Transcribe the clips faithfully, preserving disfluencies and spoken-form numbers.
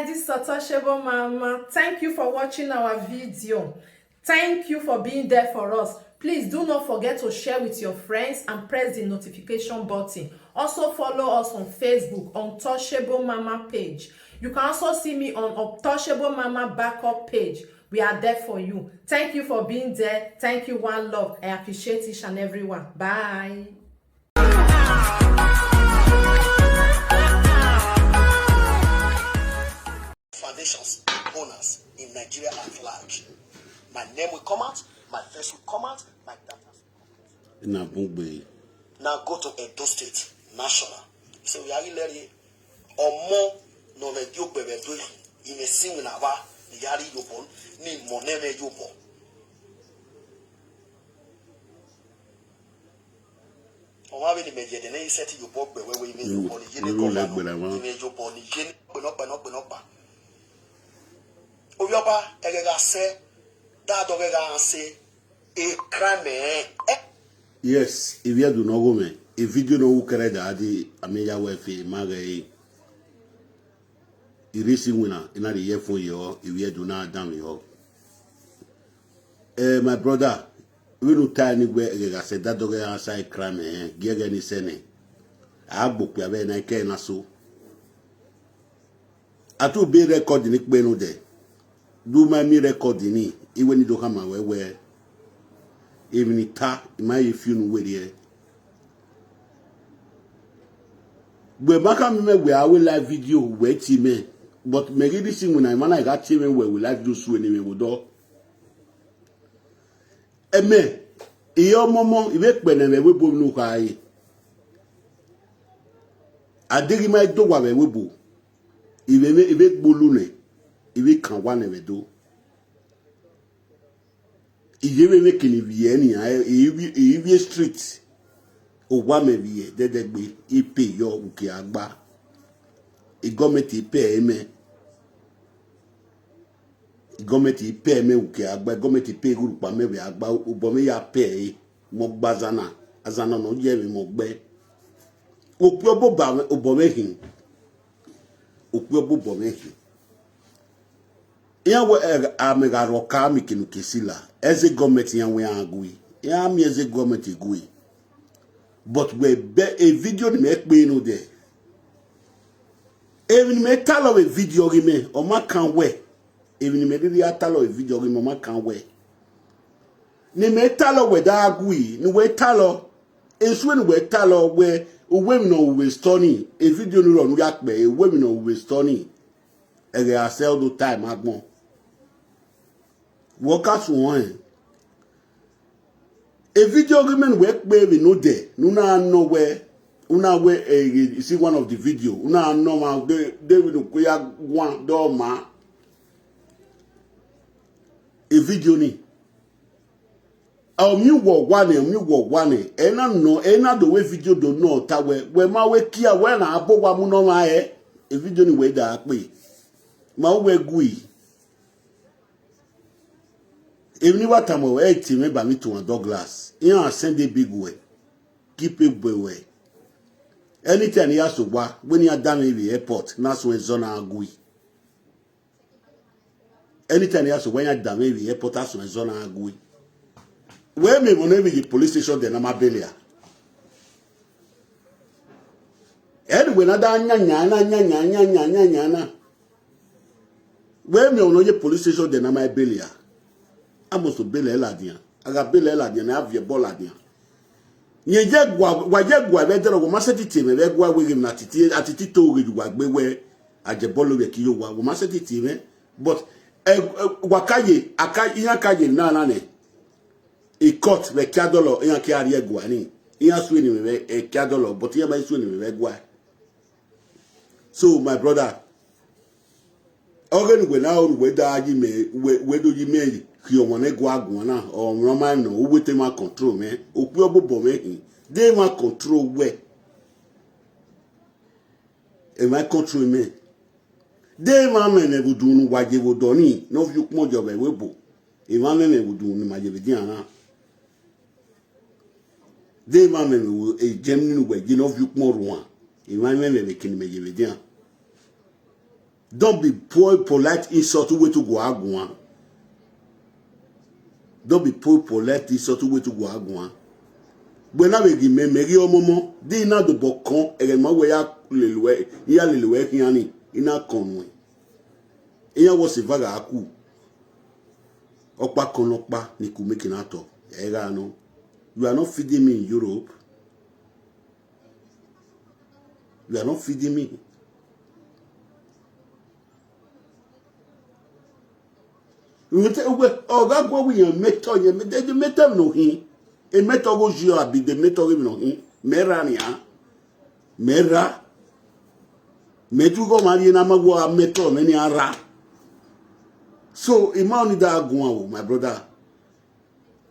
This is Untouchable Mama. Thank you for watching our video. Thank you for being there for us. Please do not forget to share with your friends and press the notification button. Also follow us on Facebook, Untouchable Mama page. You can also see me on Untouchable Mama backup page. We are there for you. Thank you for being there. Thank you, one love. I appreciate each and every one. Bye. Foundations owners in Nigeria at large. My name will come out, my face will come out, my data. Na bungbe. Now go to Edo State National. So we are really ọmọ nọ vẹ di ogbẹvẹ do ime si wina va ni yari yobọ ni mọ nẹmẹ yobọ. Ọmọ avẹ ni mẹ jẹ dẹ ne isẹ ti yobọ gbẹ wẹwẹ ime yobọ ni yene kọ va nọ ime yobọ ni yene kpẹnọkpẹnọkpẹnọkpa. Oviọba ẹgẹga sẹ dadọ gẹga sẹ. A crime, eh? Eh? Yes, if you do not go, man. A video no who carry that the Ameya wefe mage. Irisi wina ina the year for you. If you do not damn you. Eh, my brother, we no tie anywhere. I said that dog answer a crime, eh? Get any sene. I book we have a night na so. Atu be recording ni kpe no de. Do my me recording ni. Iwe ni do kama wewe. Even ta my if you know where there. Gbe maka mi me we awe live video we ti me. But me gi this thing when I man I got team we we live do so anyway we do. Eme iyo momo ibe kpene we we bo nu kai. Adigi mai do wa we we bo. Ibe me ibe gbolu ne. Ibe kan wa ne we do. Iye we me kini vi eni a ibi ibi street. O wa me vi e dedegbe ipe yo uke agba. I gọọmenti ipe eme. I gọọmenti ipe eme uke agba, gọọmenti ipe igurukpa me we agba, ubọ me ya pe e. Mo gba zana, azana no je me mo gbe. Opi obo ba me obo me hin. Opi obo bo me hin. Ya we amega roka mi kinu kisila. Eze gọọmenti ya we agui. Ya mi eze gọọmenti gui. But we be a video ni me pe no de. Even me talo a video gi me o ma kan we. Even me didi a talo a video gi me o ma kan we. Ni me talo we da agui ni we talo. Esu ni we talo we uwe mi no we stony. A video ni ro nu ya pe uwe mi no we stony. Ege a sell do time agbon. Workers won. A video gi men we pe we no de. Nu na no we. Una we eh, you see one of the video. Una no ma de de we no ko ya gwan do ma. A video ni. Omi wo wane, omi wo wane. Ena no, ena do we video do no ta we. We ma we kia we na abo wa mu no ma e. A video ni we da pe. Ma we gui. Emi ni wa tamo e ti me ba mi to Douglas. Iyan send a big way. Keep it way. Anytime ya so wa, when ya down in the airport, na so e zona agui. Anytime ya so when ya down in the airport, na so e zona agui. Where me mo na the police station de na ma belia. Anyway, na da nya nya na nya nya nya nya nya nya na. Where me ono ye police station de na my belia. Amo so belia la dia. Aga belia la dia na avie bola dia. Nye je gwa wa je gwa be dero go ma se titi me be gwa we na titi atiti to we gwa gbe we aje bolo we ki yo wa go ma se titi me. But eh, eh, wa kaye aka iya kaye na na ne. I court we kia dolo iya kia rie gwa ni. Iya sue ni me e kia dolo but iya ma sue ni me gwa. So my brother, oge ni we na oru we da yi me we we do yi me ki o mo ne gwa gwa na o mo ma no we te ma control me o pe obo bo me hin de ma control we. E ma control me. De ma me ne bu dunu wa je wo do ni no fi ukmo jo be we bo. E ma me me bu dunu ma je be di ana. De ma me me wo e jem ni we je no fi ukmo ruwa. E ma me me me kini me je be di ana. Don't be poor polite insult wey to go aguan. Don't be poor polite insult wey to go aguan. When I begin me, me gi omomo, di na do bokon, ege ma we ya lelwe, ya lelwe kiani, ina konwe. Iya wo se vaga aku. Okpa konokpa ni ku make na to. Ega no. You are not feeding me in Europe. You are not feeding me. Oga gwa wi yan meto yan meto meto no hin. E meto go ji abi de meto go no hin. Mera ni a. Mera. Metu go mari na ma go a meto me ni ara. So, imagine that go, my brother.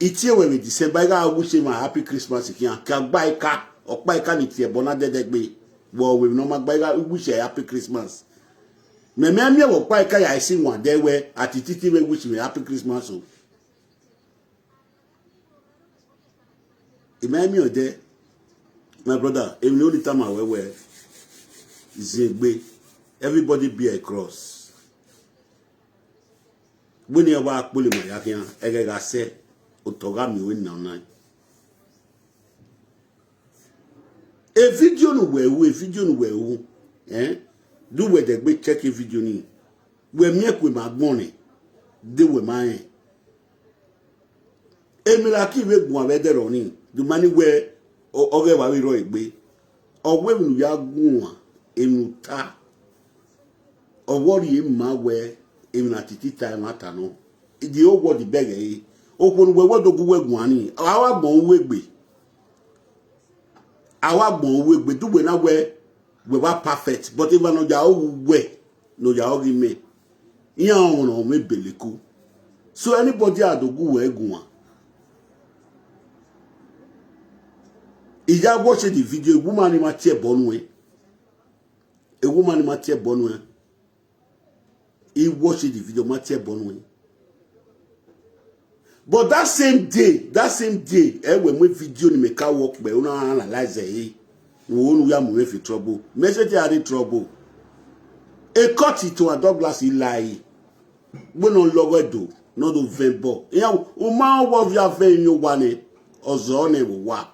Itie we with December, I wish him a happy Christmas. If you can buy a car or buy a car, it's a bona de de. Well, we no ma buy a wish a happy Christmas. Me me me wo buy a car, I see one day where at the titi we wish me happy Christmas. So, imagine me there, my brother. If you only time I wear, Zegbe, everybody be a cross. When you walk, pull him, I can, I say, Otoga me win now night. A video no we, a video no we, eh? Do we the big check a video ni. We make we my money. They we my. Emira ki we gun we there on. The money we oge wa we ro egbe. Owe mi ya gun enu ta. Owo ri ma we enu na titi time ata no. The whole world beg e. Okwo we we do gu we gun ani. Awa gbon we gbe. Awa gbon we gbe. Do we na we we wa perfect. But if no ja o we no ja o gi me. Iya on o me beleku. So anybody adogu we gun. Ija watch the video, woman in my chair born way. A woman in my chair born way. He watched the video, my chair born way. But that same day, that same day, eh, when we video ni make work, but we no analyze it. We won't we are moving for trouble. Message are in trouble. A cut it to a Douglas he lie. We no logo do, no do vembo. Yeah, uma wo via ven you wane, ozone wo wa.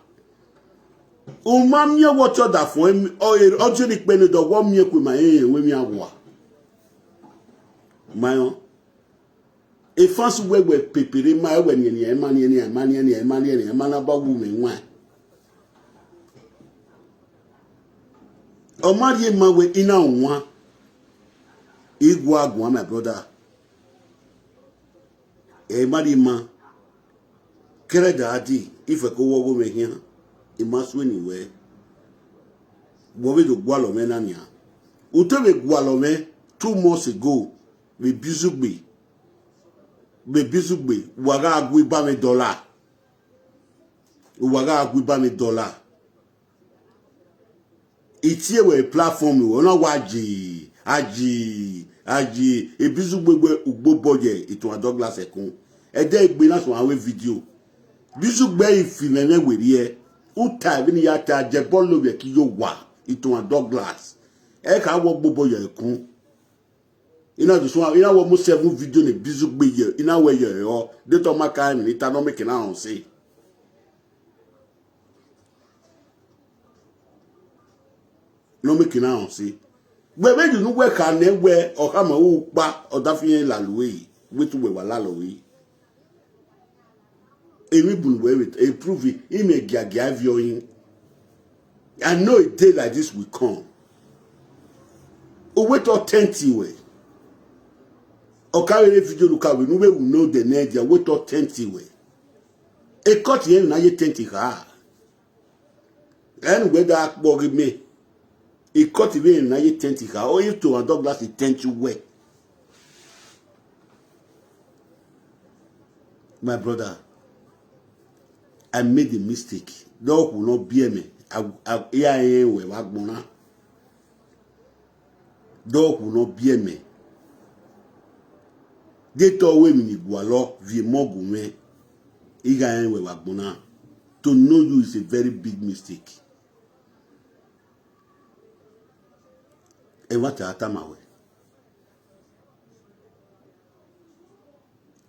Uma mi wo cho da fun emi, o e, o ti ni pe ni do wo mi ku ma e, we mi awa. My own. E fansu we we pepere ma we ni ni, e ma ni ni, e ma ni ni, e ma ni ni, e ma na ba wu me nwa. O ma ri e ma we ina nwa. Igwa gwa, my brother. E ma ri ma. Kere da adi, ife ko wo go me hian. E ma su ni we. Wo we do gwa lo me na nia. Uto we gwa lo me two months ago. We bizugbe. We bizugbe. Wa ga agui ba me dollar. Wa ga agui ba me dollar. Itie we platform wo na wa ji, aji, aji. E bizugbe gbe ugbo boje, itu a Douglas ekun. E de gbe na so awe video. Bizugbe ifi me me we ri e. Uta bi ni ya ta je bolo we ki yo wa, itu a Douglas. E ka wo gbo boje ekun. Ina do so, ina wo mo seven video ni bizugbe ye, ina we ye yo. De to ma ka mi ni ta no me kina on se. No me kina on se. Gbe be you no we ka ne we o ka ma u pa o da fi la luwe. We tu we wa la luwe. Emi bun we we e prove it. Ime gia gia vio yin. I know a day like this will come. O we to tenti we. O ka we video lu ka we no we will know the next day. We to tenti we. E cut yen na ye tenti ha. En we da akpo gi me. E cut we na ye tenti ha. O if to a Douglas e tenti we. My brother, I made a mistake. Dog will not bear me. I, I, I, I, we wa gbona. Dog will not bear me. They told we mi ni gwalo, vi mogu me. Iga en we wa gbona. To know you is a very big mistake. E wa ta atama we.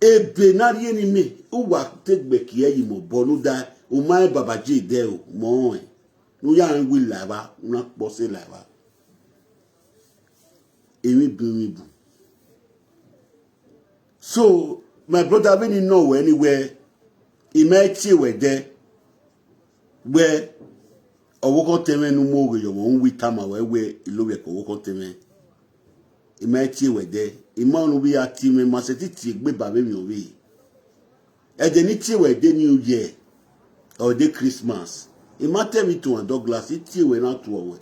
Ebe na ri ni me, u wa te gbe ki e yi mo bo nu da, u ma e baba je de o, mo e. Nu ya en wi lava, una po se lava. Emi bu mi bu. So, my brother, when you know anywhere, he might see we there. Where, or work on temen no more, you won't wait time away, where you look like work on temen. He might see we there. He might not be a team, and must say, "Gbe ba me mi owe." And then it's where the new year or the Christmas. He might tell me to and Douglas, it's where not to away.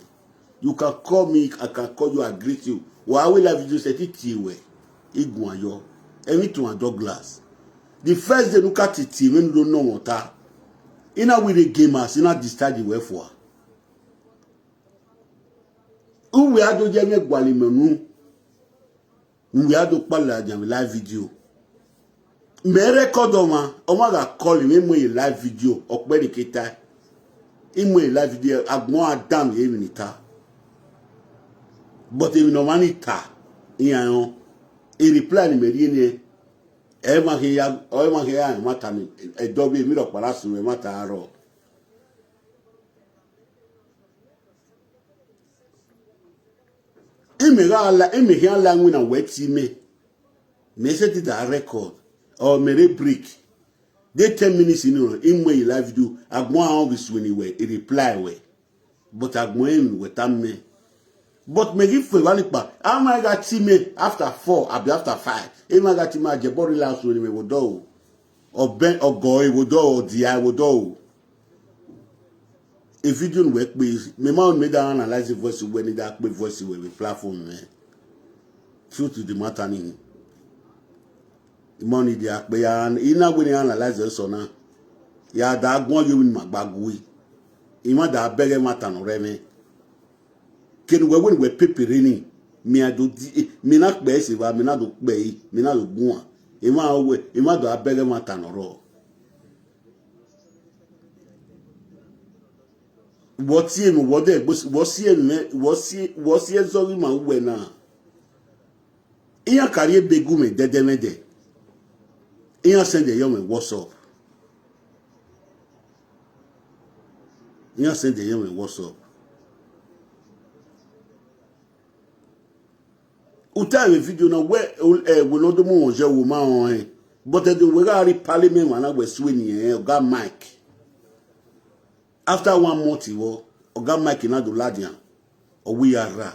You can call me, I can call you, I greet you. Wa we live video set it where. Iguayo. Emi to and Douglas. The first day look at it when you don't know what. In a way the gamers, in a decide the way for. Who we are do jeme gwalimenu. Who we are do pala jam live video. Me record oma, oma ga call me mo live video, okpere keta. Imo live video, agbon adam ye mi nita. But if no man ita, iyan. He reply ni me ri ni. E ma he ya, o ma he ya, ma ta ni. E do bi mi ro para sun, e ma ta ro. Ime ga la, ime he la ngwina weti me. Me se ti da record. Or me re break. They ten minutes in, imo live video. Agbon on this when he reply we. But agbon him we time me. But me give for valipa. Am I got team after four, abi after five. Am I got team a jebori last when we would do. Or ben or go, he would do, or di I would do. A video work, please. Me ma me da analyze the voice when that pe voice we platform me. True to the matter ni. Imoni di akpe ya, ina we ni analyze so na. Ya da gbon yo ni magbagu yi. Ima da bere matter no re me. Kenu we we ni we pepere ni. Mi a do di, eh, mi na pe se wa, mi na do pe yi, mi na do gun a. Ima we, ima do abere matter no ro. Wo tie mi, wo de, wo sie mi, wo sie, wo sie zo ri ma we na. Iyan carry a big woman, dead, dead, dead. Iyan send the young man, "What's up?" Iyan send the young man, "What's up?" Uta a video na we, eh, we no do mo je wo ma on, eh. But the we ga ri parliament wa na we sue ni, eh, oga Mike. After one month, he wo, oga Mike na do ladian. O we ara.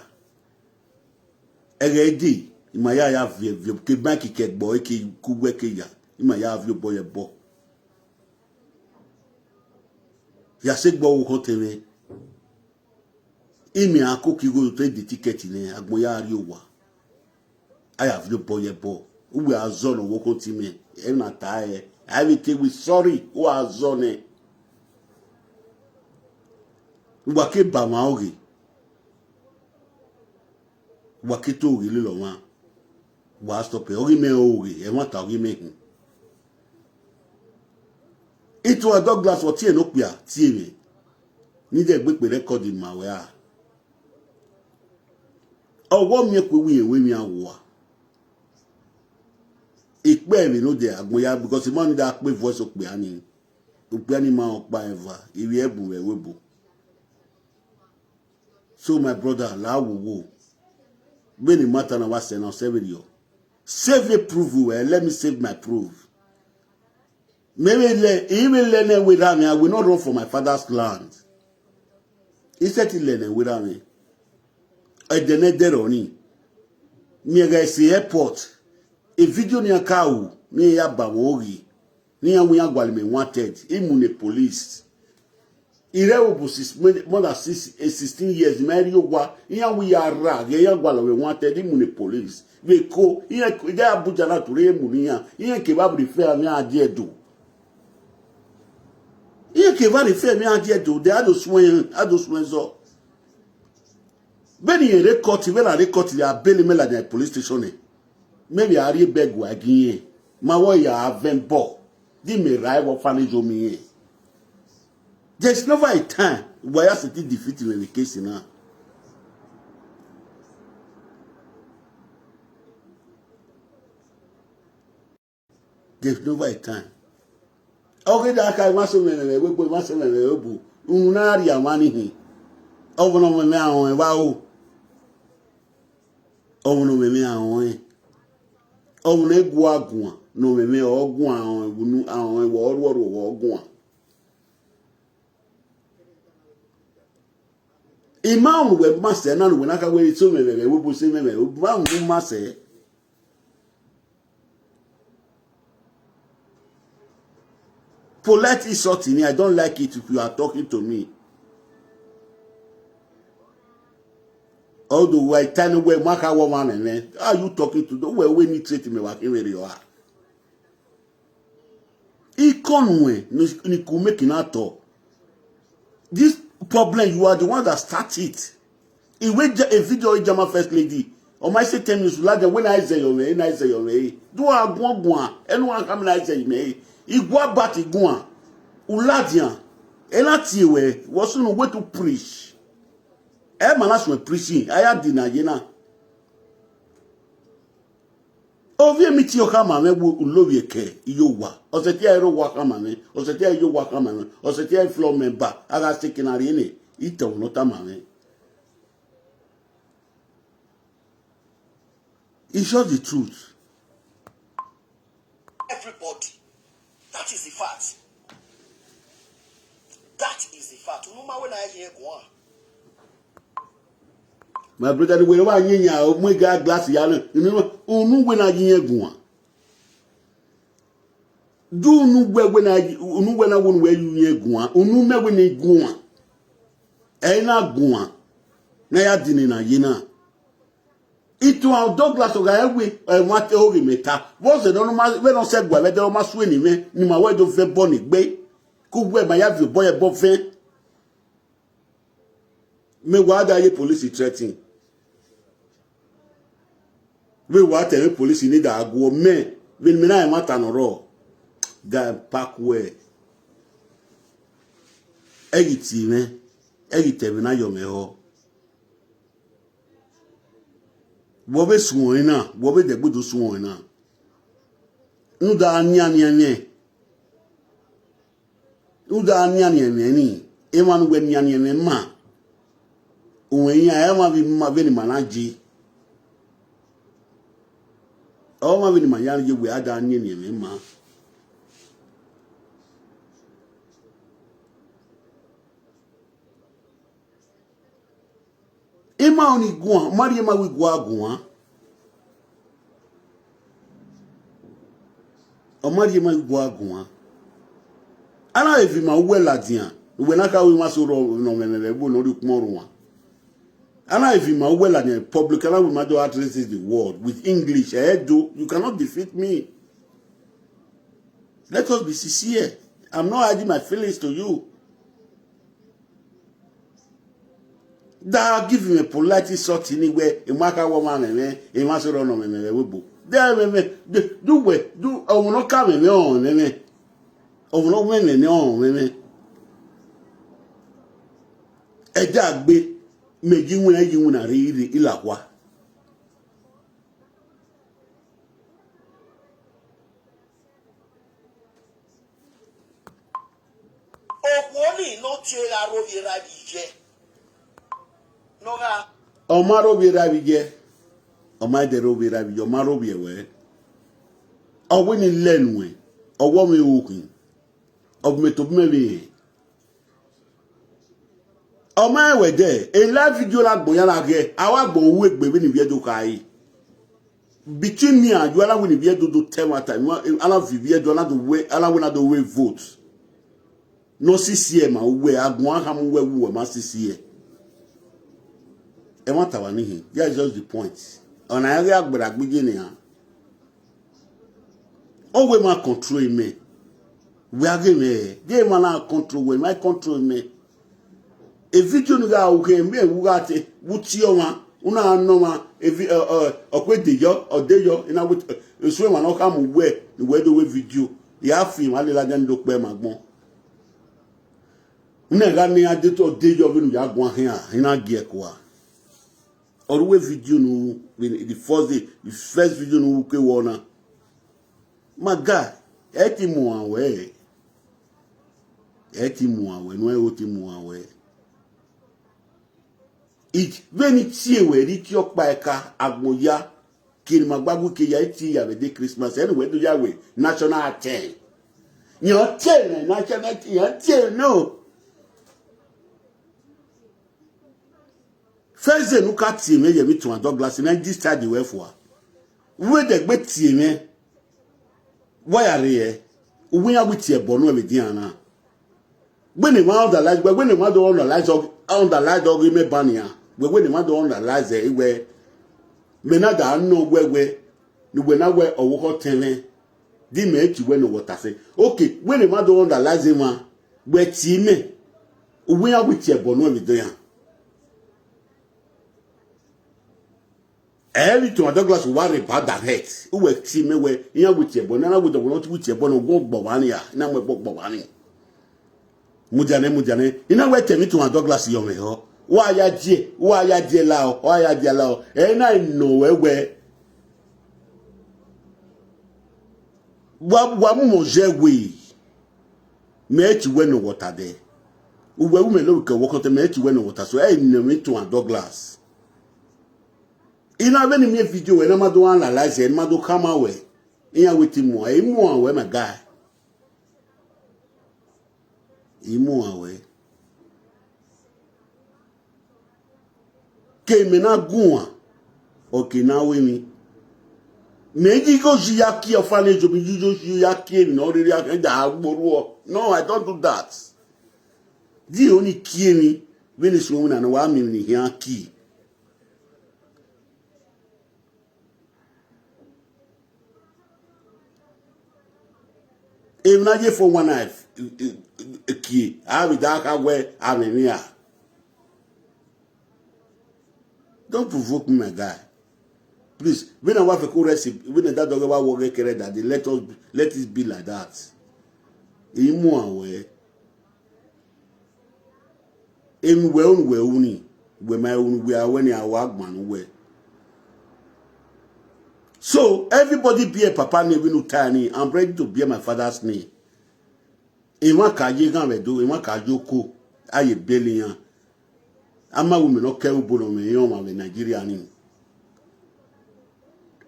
Ege di, ima ya ya vie, vie, ke Mike ke gbo, ke ku we ke ya. Ima ya vie bo ye bo. Ya se gbo wo ko teme. Imi a ko ki go to the ticket ne, agbon ya ri owa. I have no boy, boy. Who we are zone of work team. E na ta e. I will take with sorry. Who are zone? Wa ke ba ma oge. Wa ke to oge le lo ma. Wa stop e. Oge me oge. E ma ta oge me hin. It was Douglas for tie no pia, tie me. Ni de gbe pe record in ma we a. Owo mi e pe wi ewe mi awo a. Ipe mi no de agbon ya because man da pe voice o pe ani. O pe ani ma o pa eva. Iwe ebu we we bu. So my brother, la wo wo. When the matter na wa se na seven yo. Save a proof we, let me save my proof. Maybe le, even le ne with me, I will not run for my father's land. He said he le ne with me. I didn't there on him. Me guy say airport. A video ni a cow, ni ya ba wogi. Ni ya we are me wanted. He mun a police. Ire wo bu six, more than six, eh, sixteen years. Me ri owa. Iya we are rag. Iya gwa lo we wanted. Imu ni police. We ko. Iya, iya Abuja na ture mu ni ya. Iya ke ba refer me a die do. Iya ke ba refer me a die do. They had to swear. Had to swear so. Beni ere court, beni are court ya beli me la the police station. Maybe I re beg wa again. Ma wo ya aven bo. Di me rai wo fani jo mi. There's never a time where I sit defeat in the case now. There's never a time. Okay, that kind of so many, we boy, so many, we boo. Unari amani. Over no me awon wa o. Over no me awon. Over no gu agun. No me ogun awon, unu awon wo oru oru ogun. Ima unu we ma se na unu we na ka we so me me we bo se me me we ma unu ma se. Polite insulting me, I don't like it if you are talking to me. Although I tell you where maka woman, man, how you talking to the way we need treat me like you are. Ikonwe ni ku make na to. This problem, you are the one that start it. Iwe a video ijama first lady. O my say ten minutes la when I say your way, I say your way. Do a gwangwa. Anyone come and I say me. Igwa bat igwa. Uladian. Elati we was no way to preach. E mana so preaching. I had dinner yena. Ovie miti o kama me wo ulovie ke iyo wa. Oseti a ero wa kama me. Oseti a iyo wa kama me. Oseti a floor member. Aga stick na riene. Ite uno tama me. It's just the truth. Everybody. That is the fact. That is the fact. Unu ma we na ye go on. My brother, the way wa nyinya o mu ga glass ya no. Unu we na ye go on. Do unu we we na unu we na won we yu ye go on. Unu me we na go on. E na go on. Na ya dini na ye na. Itu a Douglas oga ewe e wate oge meta. Wo se no ma we no se gwa we de o ma su ni me ni ma we do fe bo ni gbe. Ku we ma ya vi bo ye bo fe. Me wa da ye police threaten. We wa te me police ni da agwo me. We me na e ma ta no ro. Ga pack we. Egi ti me. Egi te me na yo me ho. Wo be suwon na, wo be de gbudu suwon na. Uda anya ni anya. Uda anya ni anya ni. E ma nu we ni anya ni ma. Uwe ya e ma bi ma be ni ma na ji. O ma be ni ma ya je we ada anya ni anya ma. Ima oni guan, mari ema wi gua guan. O mari ema wi gua guan. Ana evi ma uwe ladian. Uwe na ka wi ma so ro no me me bo no ri kmo ruan. Ana evi ma uwe ladian public, ana we ma do address the world with English. Eh, do you cannot defeat me. Let us be sincere. I'm not hiding my feelings to you. Da give him a polite insult anywhere. Imaka woman me, ima so no me me we bo. There me me do we do I will not come me on me. I will not me me on me. E da gbe me gi won e gi won na ri ri ilakwa. Okwo ni no tie ra ro ye ra bi je. No ga. O ma ro bi ra bi je. O ma de ro bi ra bi je. O ma ro bi ewe. O we ni lenu e. O wo mi okun. O me to me bi. O ma ewe de. E live video la gbo ya la ge. Awa gbo uwe gbe bi ni bi e do kai. Between me and you, ala win if you do do ten one time. Ala if you do ala the way, ala win the way vote. No C C M, we are going ham we we ma C C M. E ma tawa ni hin. That is just the point. On a area agbara gbije ni ha. O we ma control me. We are game eh. Game na control we ma control me. E video ni ga uke me wu ga te wuti o ma una no ma e vi o kwe de yo o de yo ina wit esu e ma no ka mu we ni we do we video ya fi ma le la jan do pe ma gbon. Una ga ni ade to de yo bi nu ya gbon he a ina gi e ko a. Oru we video nu the first day, the first video nu ke wo na. My guy, Eti muawe. Eti muawe. No eti muawe. It veni tie we ri ti okpa eka agboya. Kiri magbagu ke ya eti ya we de Christmas. Anyway, do ya we national ten. Your ten national ten. Your ten no. First day nuka tie me ye me to Douglas in this study wherefore. We de gbe tie me. Why are ye? We are with ye bono we diana. When the man underlies, when the man don't underlies, underlies dog me bania. When the man don't underlies, eh, where me not that no where where, no when I wear a walk out ten. Di me ti we no water say. Okay, when the man don't underlies him, where team me. We are with ye bono we diana. Every to Douglas worry about that head. Who were team me where, yeah, with ye bono, with the not with ye bono, go bovania, na me bovania. Mujane, mujane. Ina we temi to Douglas yo me ho. Wa ya je, wa ya je lao, wa ya je lao. E na no we we. Wa wa mu mo je we. Me ti we no water there. Uwe ume lo ke wo kote me ti we no water. So e no me to Douglas. Ina veni mi video we na ma do analyze, na ma do kama we. Iya weti mo, e mo we my guy. Imo awe. Ke me na gun a. Okay, na we mi. Me ji ko ji ya ki ofane jo mi ji jo ji ya ki mi no ri ya ke da agboru o. No, I don't do that. Di oni ki mi. Veni so na wa mi ni ya ki. If na je for one knife, kie. I will dark away. I mean, yeah. Don't provoke me, my guy. Please, when I want to call recipe, when that dog ever walk a carry that, let us let it be like that. Imu away. Emi we unu we uni, we my unu we awe ni awa agban we. So everybody bear papa name we no tiny. I'm ready to bear my father's name. Ima ka ye gan we do, ima ka yo ko, aye belian. Ama we me no ke ubo no me yo ma we Nigeria ni.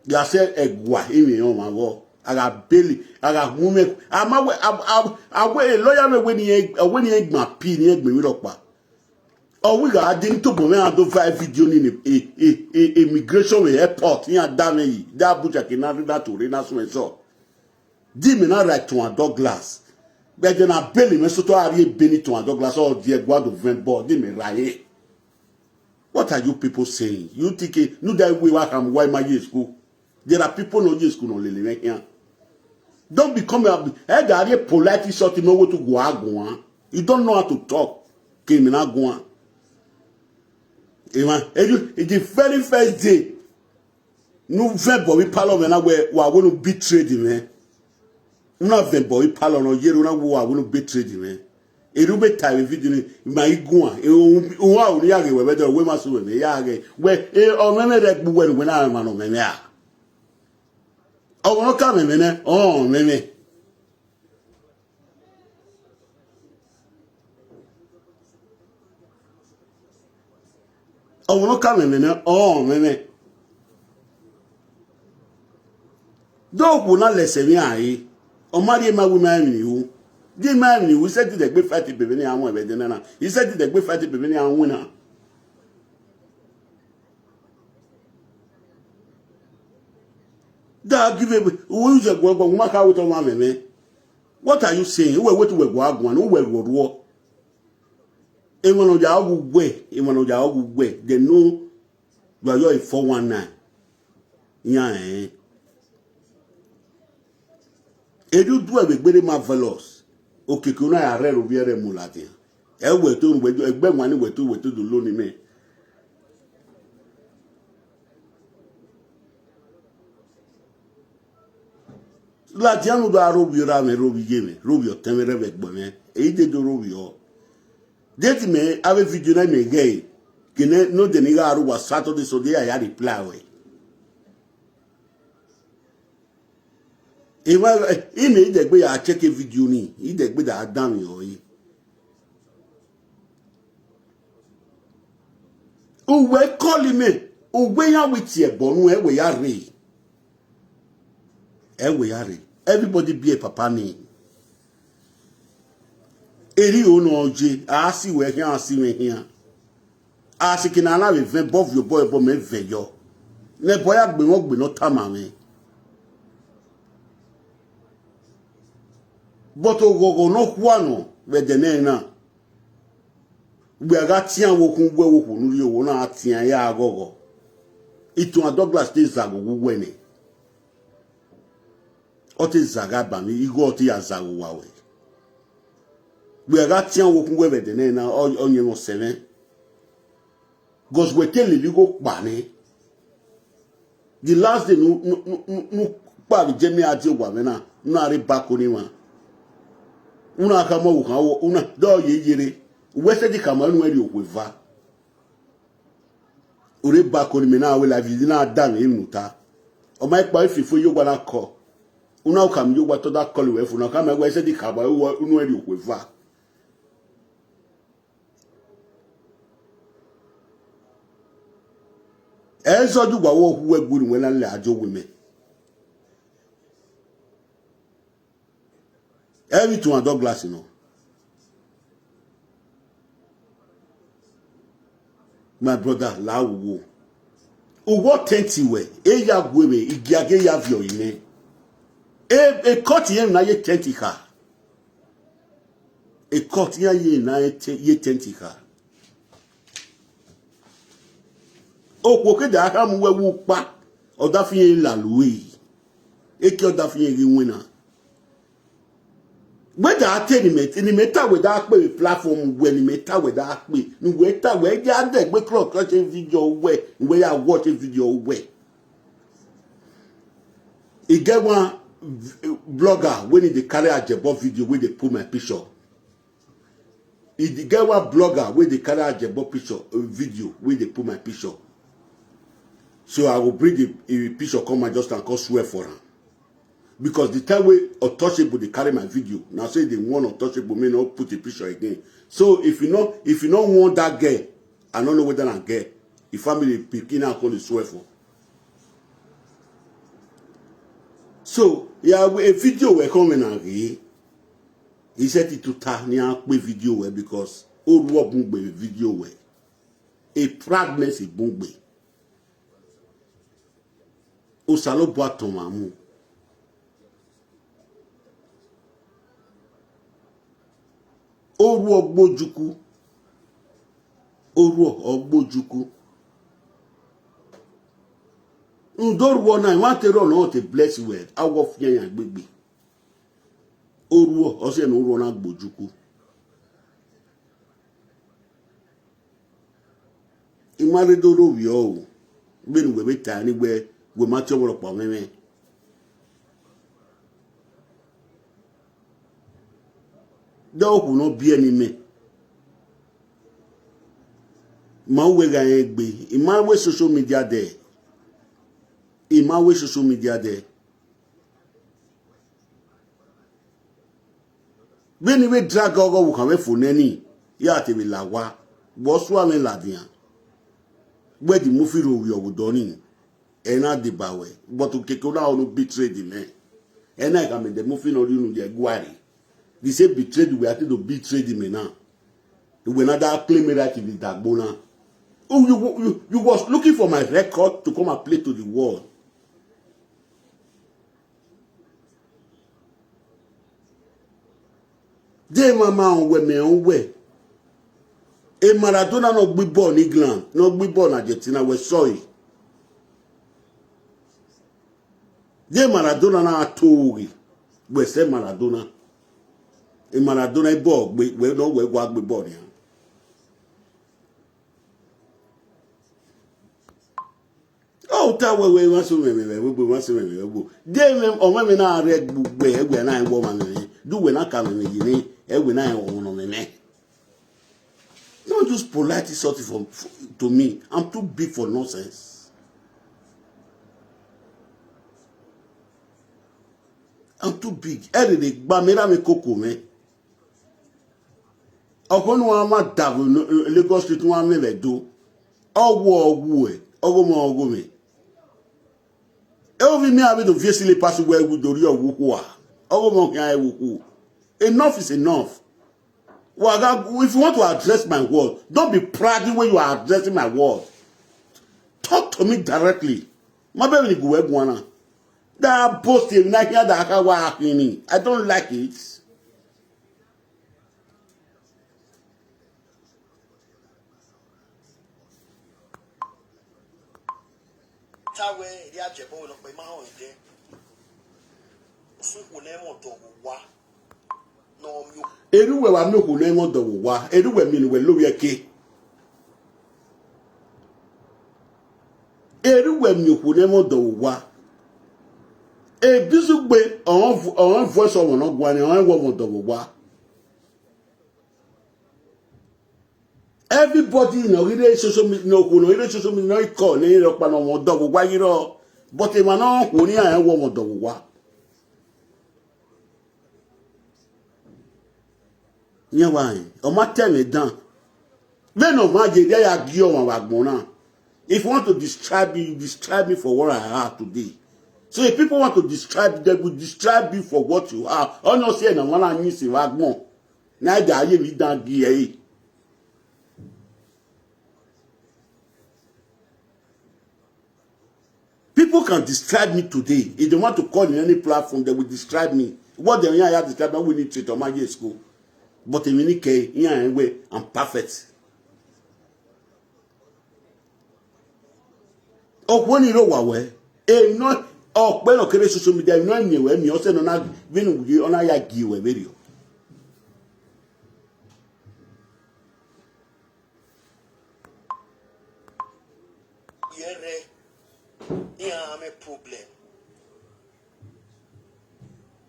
Ya se egwa imi yo ma wo. Aga beli, aga mume. Ama we awe lawyer me we ni we ni egma pi ni egbe mi lopa. O we ga din to bo me ando five video ni ni immigration we airport ni ada me yi. Da buja ke na ri da to re na so so. Di me na right to a Douglas. But then I beli me so to a ri beni to a Douglas or di egwa do vent bo di me raye. What are you people saying? You think it, no that way why am why my year school? There are people no year school no lele me here. Don't become a eh that are polite short me go to go agun. You don't know how to talk. Came in agun. Ima, it's the very first day. No vembo we palo me na we wa wo no betrayed me. Una vembo we palo no yero na wo wa wo no betrayed me. Eru be ta we video ni ma igun a. E o wa o ni age we be do we ma so we ya age. We e o me me re gbu we ni we na ma no me me a. O no ka me me ne. O me me. Ọwụrụ ka meme na ọ meme. Dọkwu na lese mi ayi. Ọ mari ma wu ma mi wu. Di ma mi wu se ti de gbe fati bebe ni awon ebe de na. I se ti de gbe fati bebe ni awon na. Da give ebe. Wo use gbo gbo ma ka wo to ma meme. What are you saying? Uwe wetu we gwa agwan, uwe ruo ruo. Emano ja ogu gwe, emano ja ogu gwe. They know you are your four one nine. Ya eh. Edu du ebe gbere marvelous. Okeke una ya re ro bi ere mu lati. E we to we egbe nwa ni we to we to do lo ni me. Ladianu da robi ra me robi ye me robi o teme re vegbo me e de do robi o. Deti me ave video na me ge kene no de ni ga ru wa Saturday so de ya reply we. Iwa ime idegbe ya check a video ni, idegbe da adam yo yi. Uwe call me, uwe ya with ye bonu ewe ya re. Ewe ya re. Everybody be a papa ni. Eri ono je, asi we here, asi we here. Asi kina na we ven boy, your boy, boy me ven yo. Ne boy agbe won gbe no tama me. But ogogo no kwano we de ne na. We aga tian wo kun we wo kun ri owo na tian ya agogo. Itun a Douglas te zago wu we ni. O te zaga ba mi, igo o te ya zago wa we. We aga tian wo kun we we de ne na, o, o nyen o seven. 'Cause we te lili go pa ni. The last day, nu, nu, nu, nu, nu pa bi jemi ati wa me na, nu are back on him. Una ka mo wo kan wo, una do ye yere. We se di ka ma nu eri okwe va. Ore back on me na we la vi na da me nu ta. O ma ipa ifi fo yo gba na ko. Una o ka mi yo gba to da call we fu na ka me we se di ka ma wo nu eri okwe va. Ezo ju gba wo hu we guru we na le ajo we me. Every to and Douglas, you know. My brother, la wo. Uwo tenti we, e ya gwe we, igi age ya vio ine. E, e koti ye na ye tenti ka. E koti ya ye na ye te-, ye tenti ka. Okwo ke da ka mu we wu pa. Oda fi ye la lui. E ke oda fi ye ri wena. We da te ni me, ni me ta we da pe platform we ni me ta we da pe. Ni we ta we ya de gbe kro kro se video we, ni we ya watch video we. E get one v-, blogger when he dey carry Ajebo video wey dey put my picture. E dey get one blogger wey dey carry Ajebo picture, uh, video wey dey put my picture. So I go bring the, the picture come and just and come swear for am. Because the time wey Untouchable dey carry my video, na say they want Untouchable may not put the picture again. So if you know, if you no want that girl, I no know whether na girl, if family pikin na come dey swear for. So yeah, a video we come na re. He said it to ta ni a pe video we because o ru obun gbe video we. A pregnancy bun gbe. Osalobu aton ma mu. Oru ogbojuku. Oru ogbojuku. Ndoru ona, I want to run out a bless word. I will fear ya gbegbe. Oru o, o se no ru ona gbojuku. Imare do ro wi o. Be nu we be ta ni we, we ma ti o ro pa me me. Do ku no bi eni me. Ma we ga egbe. Ima we social media there. Ima we social media there. Beni we drag ogo wukan we fo neni. Ya te we la wa. Bo su ame la dian. We di mo fi ro wi ogo doni. Ena de ba we. But ukeke una onu betrayed me. Ena ka me de mo fi no ri unu je gwari. They say betrayed we ati do betrayed me now. We na da claim me right with Dagbona. Oh, you, you, you was looking for my record to come and play to the world. De mama on we me on we. E Maradona no gbi ball in England, no gbi ball in Argentina, we sorry. De Maradona na atogi, we se Maradona. E Maradona e ball gbe, we no we gwa gbe ball ni. Oh, ta we we wa so me me we we wa so me me we. De me o me me na re gbugbe e we na e wo ma me. Du we na ka me me yi ni, e we na e wo no me me. Don't just polite insult for, for, to me. I'm too big for nonsense. too big. Ẹ lè lè gba mi rá mi kókò mi. Ọkọ ni wọn máa dàbò Lagos State wọn mẹ́rẹ̀ do. Ọwọ́ ọwọ́ ẹ̀, ọwọ́ mọ ọwọ́ mi. Ẹ ó fi mi àbí tó fi sílé pàṣẹ wọ ẹwù dòrí ọwọ́ kú wa. Ọwọ́ mọ kí á ẹwù kú. Enough is enough. Waga, if you want to address my word, don't be proud when you are addressing my word. Talk to me directly. My baby ni guwe guana. That boasting, na here that I can walk in. I don't like it. Tawe ri ajebo lo pe ma hàn jẹ. Fún kò lẹ́wọ̀n tó wá. Nà mí o. Eruwe wa mi kò lẹ́wọ̀n tó wá. Eruwe mi ni we lórí ẹ̀kẹ́. Eruwe mi kò lẹ́wọ̀n tó wá. Ebizugbe ọ̀hún voice ọmọ náà gwa ni ọ̀hún wọ̀ wọ̀n tó wá. Everybody in Orile social media, no, no, Orile social media, no, call, no, no, no, no, double, why you know? But if I know, who near I want double, why? Yeah, why? On my time it done. Then of my day, I give you my backbone now. If you want to describe me, you describe me for what I have today. So if people want to describe, they will describe you for what you are. Oh no, say no, one I need to backbone. Neither are you with that D A. People can describe me today. If they want to call in any platform, they will describe me. What they hear describe me, we need to my years school. But in any case, here and way, I'm perfect. Ọkwọ ni ro wa we. E no ọpẹ no kere social media no mi we mi o se no na vinu wi ona ya gi we verio. Yere. Here I'm a problem.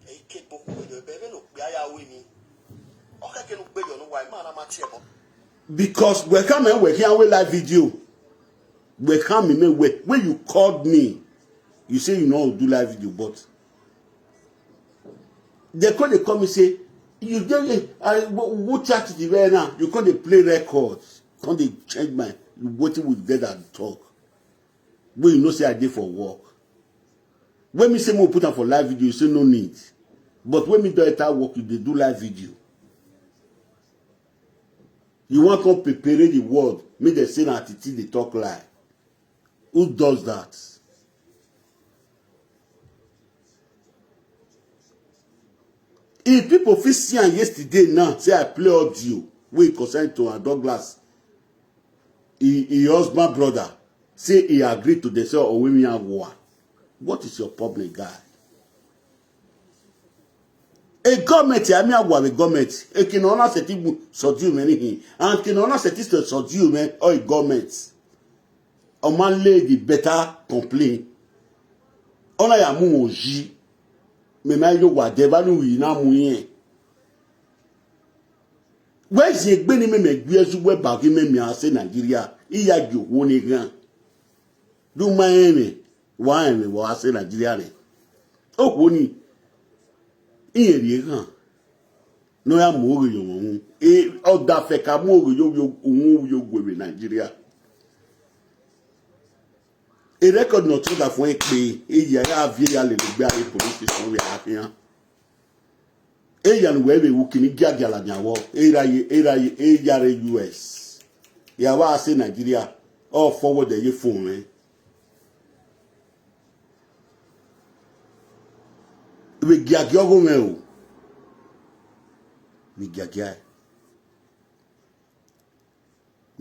Eke gbogbo edo ebe ebe no gbe aya we ni. Oke ke no gbe yo no wa ma na ma tie mo. Because we come and we here we live video. We come in me we when you called me, you say you know do live video, but they call they call me say you dey I who chat the way now. You call they play records, come they change my wetin we get and talk. When you know say I dey for work. When me say mo put am for live video, you say no need. But when me do enter work, you dey do live video. You wan come prepare the world, make dem say na Titi dey talk lie. Who does that? If people fit see am yesterday now, say I play audio wey concern to Douglas, he, he husband brother, say he agreed to the sale of women and war. What is your problem, guy? A government, I mean, I a government. A can honor set you subdue many things, and can honor set is to subdue man or a government. A man lady better complain. Ona ya mu oji. Me ma yo wa de ba nu wi na mu yen. We je gbe ni me me gbe ezu we ba ki me mi ase Nigeria. Iya ju wo ni gan. Du ma eme. Wa eme wa ase Nigeria re. O wo ni. Iye ri gan. No ya mu oge yo won. E oda fe ka mu oge yo yo un yo gwe Nigeria. A record not to that for a pay. A ya ya vie ya le gbe a police station we afian. E ya no we we kini gia gia la nya wo. E ra ye e ra ye e ya re U S. Ya wa ase Nigeria. All forward the phone eh. We gia gia go me o. We gia gia.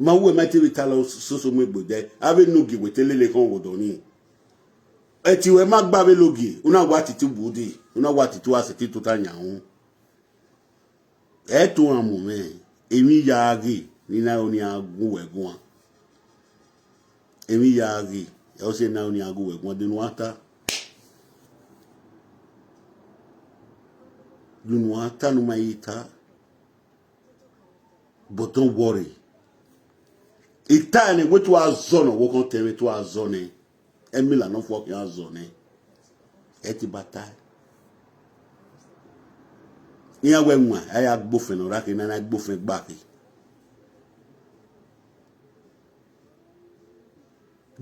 Ma we ma te we tala soso mu egbo de. Ave no gi we te lele kon wo do ni. Eti we ma gba ve logi. Una wa Titi budi. Una wa Titi wa se ti tuta nya un. E tu amu me. Emi ya gi ni na oni agun we gun. Emi ya gi. E o se na oni agun we gun de nu ata. Dunu ata nu ma ita. But don't worry. Itane wetu azono wo kon te wetu azone. Emila no fuck ya zone. Eti batai. Iya we nwa, aya gbofen no rake na na gbofen gbake.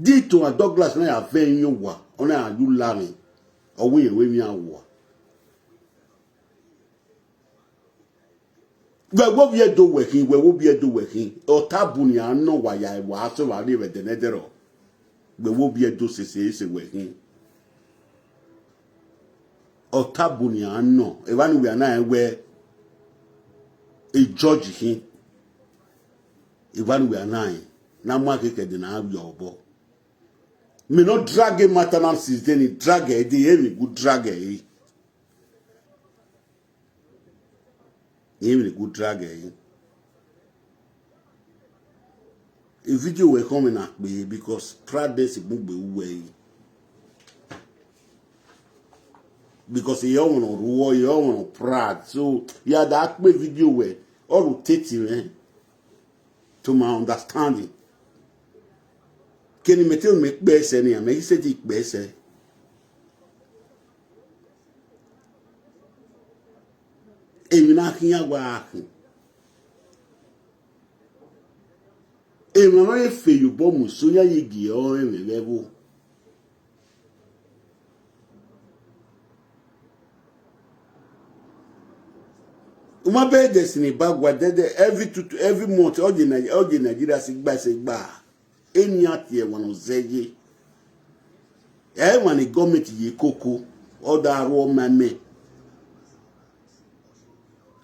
Dito a Douglas na ya ven yo wa, ona ya yu lami. Owi ye we mi awa. We wo bi edo we kin, we wo bi edo we kin. Ota bu ni ano wa ya wa so wa ni we denedero. We wo bi edo sese ese we kin. Ota bu ni ano. E wa ni we ana e we e judge kin. E wa ni we ana e. Na ma ke ke de na yo bo. Me no drag a matter now since then. Drag e de e mi good drag e. He will go drag eh. A video will come in at me because proud this book be way. Because he all wanna rule, he all wanna proud. So yeah, that me video where all rotating eh, to my understanding. Can you make me best any? I mean, he said it best eh. Emi na akin ya wa akin. Emi na ye fe yo bo mu so ya ye gi o emi level. Uma be destiny bagwa dede every two every month all the Nigeria all the Nigeria sigba sigba. Eni ati e wano zeye. E wani government ye koko. Oda aruo mame.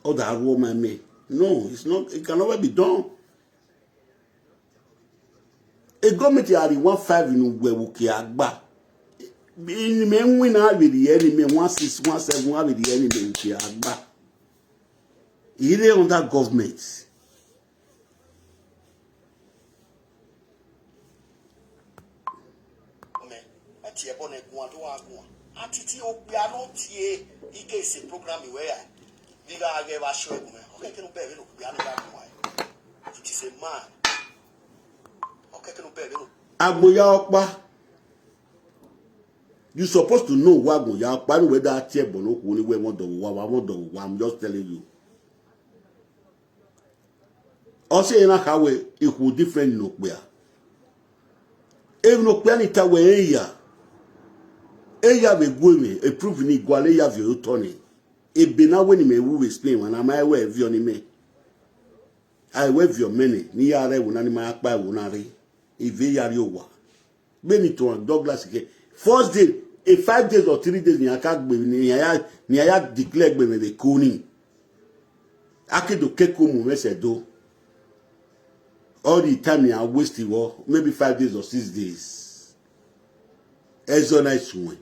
Oda aruo mame. No, it's not. It can never be done. A government are the one five in we wuki agba. In me win a with the enemy one six one seven a with the enemy wuki agba. Ire under government. Ati ebo ne gua do agua. Ati ti o bia no tie ike se program we ya. Ni ga ge ba show me. Okay, kenu be no bia no ga gua. It is a man. Okay, kenu be no. Agboya opa. You supposed to know wa gboya opa ni whether tie ebo no ku ni we won do wa wa won do wa. I'm just telling you. Ose na kawe iku different no kpia. Ebi no kpia ni ta we eya. Eya be gwe me e prove ni gwale ya vio toni. Ebe na we ni me wu explain wa na ma we vio ni me. Ai we vio mene ni ya re wu na ni ma pa wu na re. Ive ya ri owa. Beni to Douglas ke. First day, a five days or three days ni aka gbe ni ya ni ya declare gbe me be koni. Akedo keko mu mese do. All the time ya waste wo maybe five days or six days. Ezo na isuwe.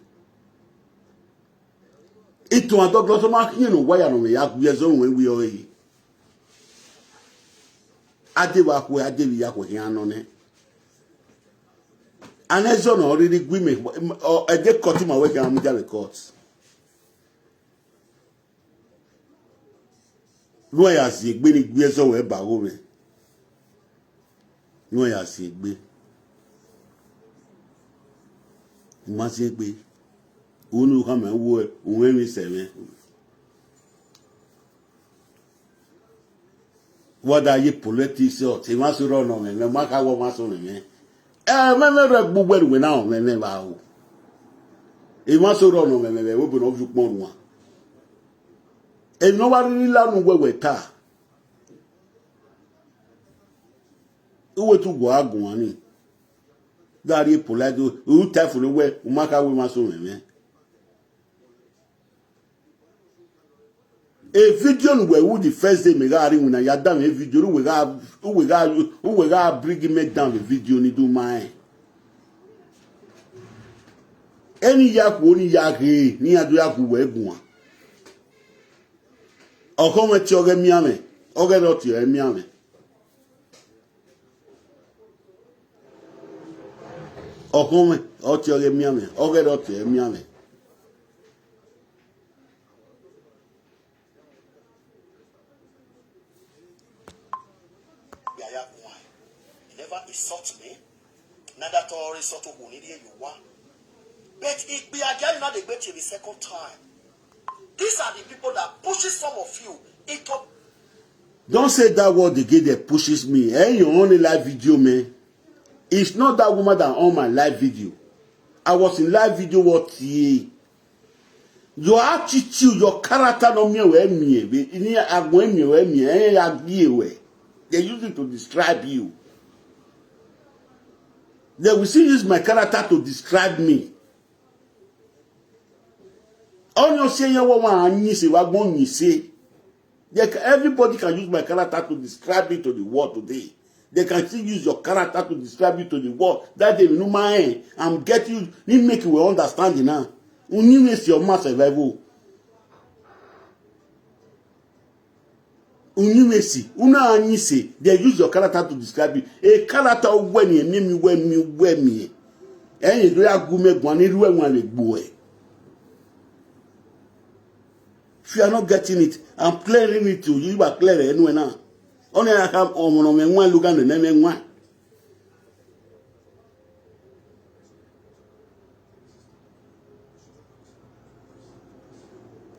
Ito adoglo to ma kinye no waya no me ya gbe ezo we we oyi. Ade wa ku ade wi ya ku hin ano ne. Anezo no riri gwi me o ede koti ma we kan mu jale court. Lo ya si egbe ni gwi ezo we ba go me. Lo ya si egbe. Ma si egbe. Unu ka me wo uwe mi se me. Wada ye politics yo ti ma so ro no me me ma ka wo ma so me me. Eh me me re gbugbe we na o me me ba o. E ma so ro no me me we bu no ju pon wa. E no wa ri lanu we we ta. Uwe tu gwa agun ani. Dari polite u ta fu we u ma ka we ma so me me. A video we who the first day me ga ri una ya da me video we ga we ga we ga bring me down the video ni do my. Any ya ku oni ya ge ni ya do ya ku we gun. Oko me ti oge mi ame. Oge ro ti e mi ame. Oko me o ti oge mi ame. Oge ro ti e mi ame. Never insult me. Neither to insult who need you are. But it be again not a great the second time. These are the people that pushes some of you into. Don't say that word again that pushes me. Eh, you on the live video, man. It's not that woman that on my live video. I was in live video what ye. Your attitude, your character no me we me. Ni agun me we me. Eh, ya gi we. They use it to describe you. They will still use my character to describe me. Only say you want you say what one you say. They can, everybody can use my character to describe me to the world today. They can still use your character to describe you to the world. That they know my I'm getting you. Need make you understand it now. Only miss your mass level. Unimesi, una anyi say they use your character to describe you. A character when you me me when me when me. And you do a good me one you when we boy. If you are not getting it, I'm clearing it to you. You are clearing anyway now. Only I have on one look at the name one.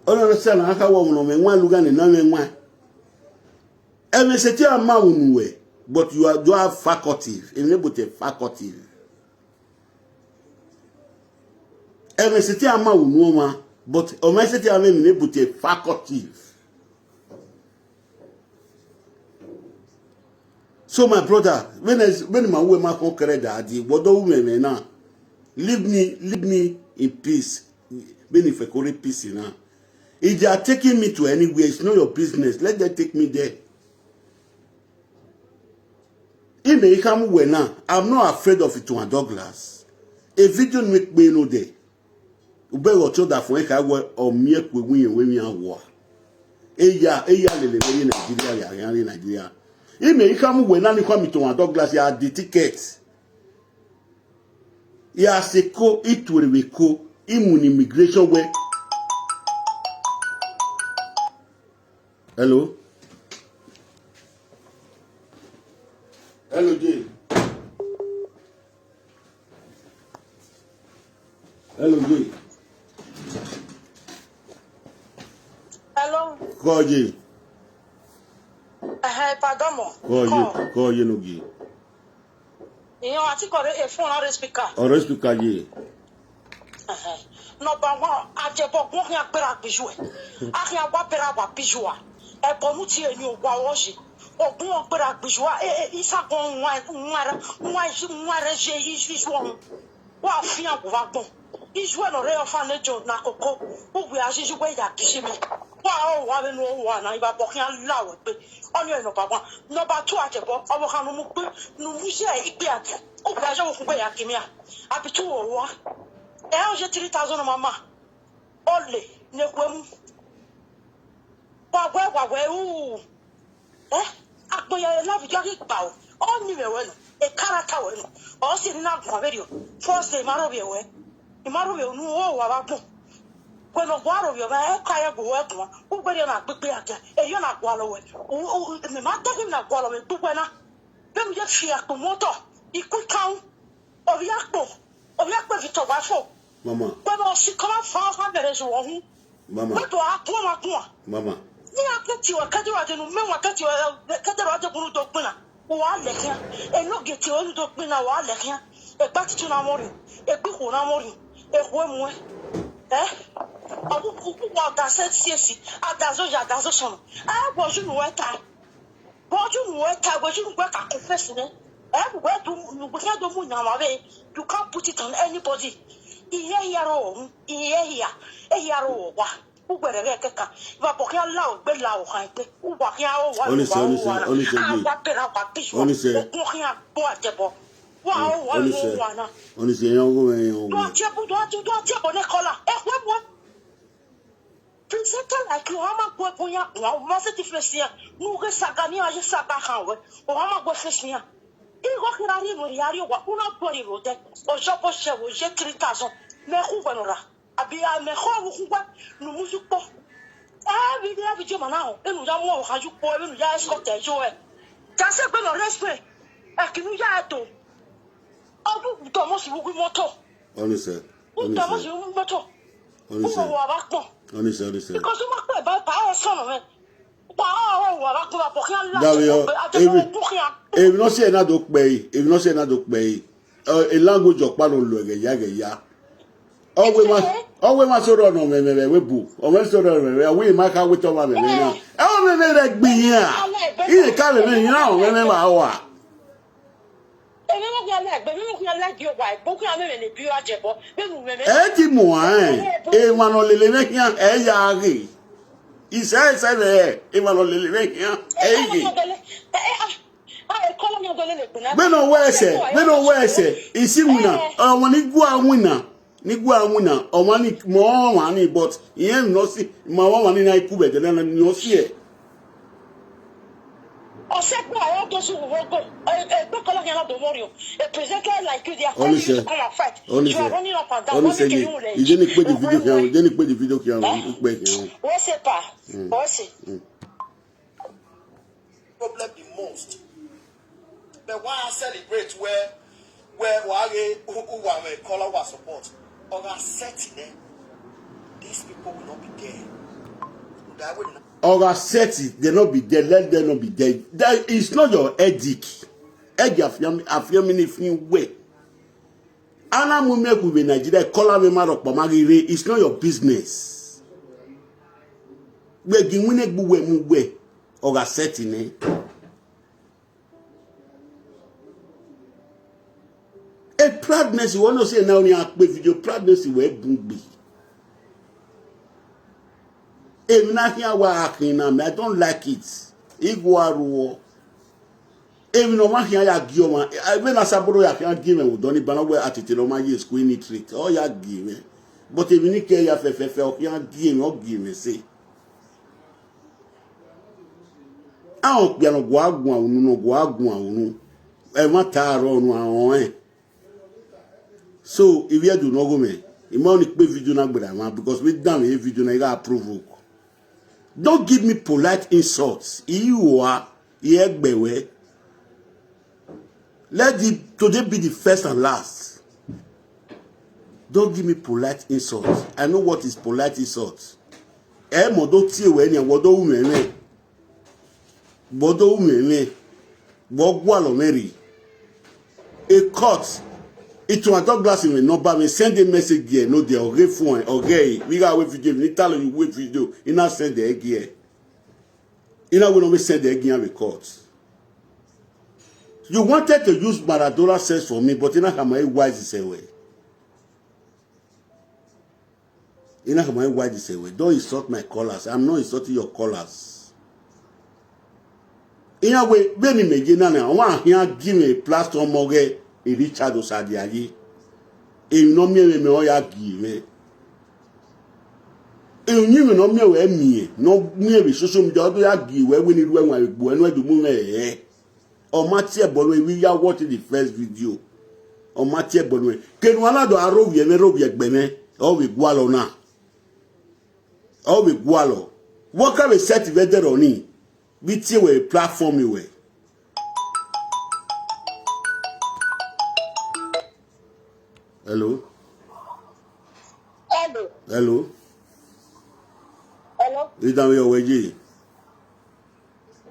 Ono sɛ na aka wɔ no me nwa luga ne na me nwa. Eme sɛ ti ama wo nuwe, but you are, you are facultative. Eme ne bote facultative. Eme sɛ ti ama wo nuoma, but o me sɛ ti ama me ne bote facultative. So my brother, when is when my woman come carry that the what do women now? Leave me, leave me in peace. When if I call it peace now. If they are taking me to anywhere, it's not your business. Let them take me there. It may come where now. I'm not afraid of it to a Douglas. A video make me know there. Ube go to that for a we or mere kwe win when we are war. Eya, eya lele very Nigeria, ya ya Nigeria. Ime ika mu we na ni kwa mi to one Douglas ya the ticket. Ya seko itwere we ko imu ni immigration we. Hello. Hello, Jay. Hello, Jay. Hello. Call Jay. Uh, pardon mo. Call you. Call you no Jay. You know, I think already a phone or a speaker. Or a speaker, Jay. Number one, ajebo gun hin agbera gbiju e. Ahin agba bera wa biju a. Ebo mu ti eni ogwa oji. Ogun agbera gbiju a. E e isa gun nwa nwa nwa nwa re je iju iju on. Wa fi an wa gbon. Iju e no re ofa ne jo na koko. Ugwe ajiju we ya kishimi. Wa o wa be no wa na iba bo hin lawo pe. Only number one. Number two, ajebo owo kan nu mu pe nu mu je igbe ati. Ugwe ajo wo kun gbe ya kimia. Abi two o wa. E o je three thousand mama. Ole ne kwemu. Wa we wa we u. Eh? Akpo ya la video ki pa o. O ni me we no. E character we no. O si ni na gwa video. First day maro bi we. Imaro bi nu o wa ba gbo. Kwe no gwa ro bi o ba e ka ya gbo we gbo. U gbe na gbegbe ati. E yo na gwa lo we. U u me ma te ki na gwa lo we gbegbe na. Be mu je fi akpo moto. Iku town. Obi akpo. Obi akpo fi to wa fo. Mama. Gbogbo osi kan ma fa fa bẹ̀rẹ̀ ju ohun. Mama. Gbogbo akun ma kun. Mama. Ni akun ti wa kẹjọ wa jẹnu mẹwa kẹjọ kẹjọ wa jẹ kunu do pinna. Wa lẹkin. Eno gete onu do pinna wa lẹkin. Egba titun na mori. Egbe ko na mori. Eku emu e. Eh? Abu ku ku wa da se siesi. Adazo ya adazo sono. A bo ju nu weta. But you know what I was you work at confess me. Eh, where do you can do more now? You can't put it on anybody. Ihe ya ro, ihe ya, ihe ya ro wa. Ugbere re keka. Ba bo ya la o gbe la o han pe. U wa ya o wa. Only say, only say, only say, ah, wa pe ra wa pe. Only say, o ko ya bo ate bo. Wa o wa o wa na. Only say, yan go yan go. Do ate bo, do ate, do ate bo ne kola. Eh, we bo. Presenter like you, ama gwe bunya kwa, umase ti fesi ya. Nuge saga ni aje saga hanwe. O ama gwe fesi ya. Igo kirari no yari wa, una gori rode. O jopo she wo je three thousand. Me ku gwe no ra. Abi a me ko wo ku gwe. Nu musu po. E bi de abi je mana ho. E nu ya mo ha ju po, e nu ya escort e jo e. Ka se gbe no respect. E ki nu ya e to. Odu to mo si wo ku moto. Only say. Only say. Uta mo si wo moto. Only say. Uwa wa ba pon. Honestly, honestly. Because you must pay by power son of it. Power or what? I could have put him That way, like every- put him. If you not say not to pay, if you not say not to pay, uh, a language of pardon lo ge ya ge ya. Always ma, always ma so run on me me we bu. O me so run me we we ma ka we to ma me me na. E o me me re gbi ya. Iye ka me me ya o me me ma wa. Èmi mọ̀ kí n lẹ́gbẹ̀ẹ́, èmi mọ̀ kí n lẹ́gbẹ̀ẹ́ ọgbà ẹ̀gbọ́n kí n mẹ́rin lè bí ọjẹ́ bọ́, bẹ́ẹ̀ mú mẹ́rin. E ti mo a e. E ma no lele me ya e ya ge. Ise ise me e ma no lele me ya e ge. Ẹ ẹ ah ah ẹ kọ́ lọ́mọ ọgọ́ lè lè gbóná. Bẹ́ẹ̀ náà wọ ẹsẹ̀, bẹ́ẹ̀ náà wọ ẹsẹ̀, ìsí wìnà, ọmọ ní gbọ́ àwìnà, ní gbọ́ àwìnà, ọmọ ní mọ́ wọn ní but ìyẹn ń lọ sí, mọ́ wọn wà nínú ikú bẹ̀jẹ̀ náà ni ó sì ẹ̀. Ọ̀sẹ̀ pé àwọn tó sùn wọ́n gbọ́, ẹgbẹ́ kan lọ́kẹ́ náà tó mọ́rí o. A presenter like you, they are calling you to come and fight. You Honestly, are running up and down. Honestly, Wọ́n ní kí n lè ìjẹ́ ní pé di fídíò fi hàn, ìjẹ́ ní pé di fídíò fi hàn, ó pẹ́ fi hàn. Wọ́n ṣe pa, wọ́n ṣe. Problem the most. But why I celebrate where where why who who were color was support or I set it there. These people will not be there. That will not Or I set it, they not be there, let them not be there. That is not your headache. Headache afia afia mini fin way. Ana mu me ku be Nigeria, call me ma rokpo ma gire, it's not your business. We gi wine gbu we mu we, or I set it ne. A proudness you want to say now ni a pe video proudness we bungbi. Èmi náà kí n wá àkìn náà mi, I don't like it. Igwe aruwo. Èmi náà má kí n ya gi ọmọ. Èmi náà sábúrò ya kí n gi mi wò dán ní bana wẹ́ àtètè lọ́mọ ayé school ní treat. Ọ ya gi mi. But èmi ní kẹ́ ya fẹ́fẹ́fẹ́ ọ kí n gi mi, ọ gi mi sí. Àwọn òpìànà gò á gun àwọn ònú, gò á gun àwọn ònú. Ẹ má ta àárọ̀ ọ̀nù àwọn ẹ̀. So if you do not go me, you might only pay video na gbera ma because we done a video na you got provoke. Don't give me polite insults. You are here gbewe. Let it today be the first and last. Don't give me polite insults. I know what is polite insults. E mo do ti ewe ni wo do wu me me. Bodo umeme. Bogwalo Mary. A court. It was Douglas in number me send a message here. No, they okay phone. Okay. We got away video. We tell you wait video. In a send the egg here. In a way, no, we send the egg here. We court. You wanted to use Maradona says for me, but in a how my wise is away. You know how my wife is away. Don't insult my callers. I'm not insulting your callers. In a way, when me begin now, I want him give me a platform again. He reach out to Saudi Arabia. He no me me me oya give me. He ni me no me we me. No me we social media do ya give we we ni ruwe we gbo enu edu mu me. Ọmọ tí ẹ bọ̀ lóye wíyá watch the first video. Ọmọ tí ẹ bọ̀ lóye. Kenu aládùn aró wìẹ mẹ́rọ wìẹ gbẹ̀mẹ́. Ọ wì gbọ́ àlọ́ náà. Ọ wì gbọ́ àlọ́. Wọ́n kàwé set ìwé dẹ̀rọ̀ ní. Bí tí ìwé platform ìwé. Hello. Hello. Hello. Hello. Ìdáhùn yóò wẹ̀ yìí.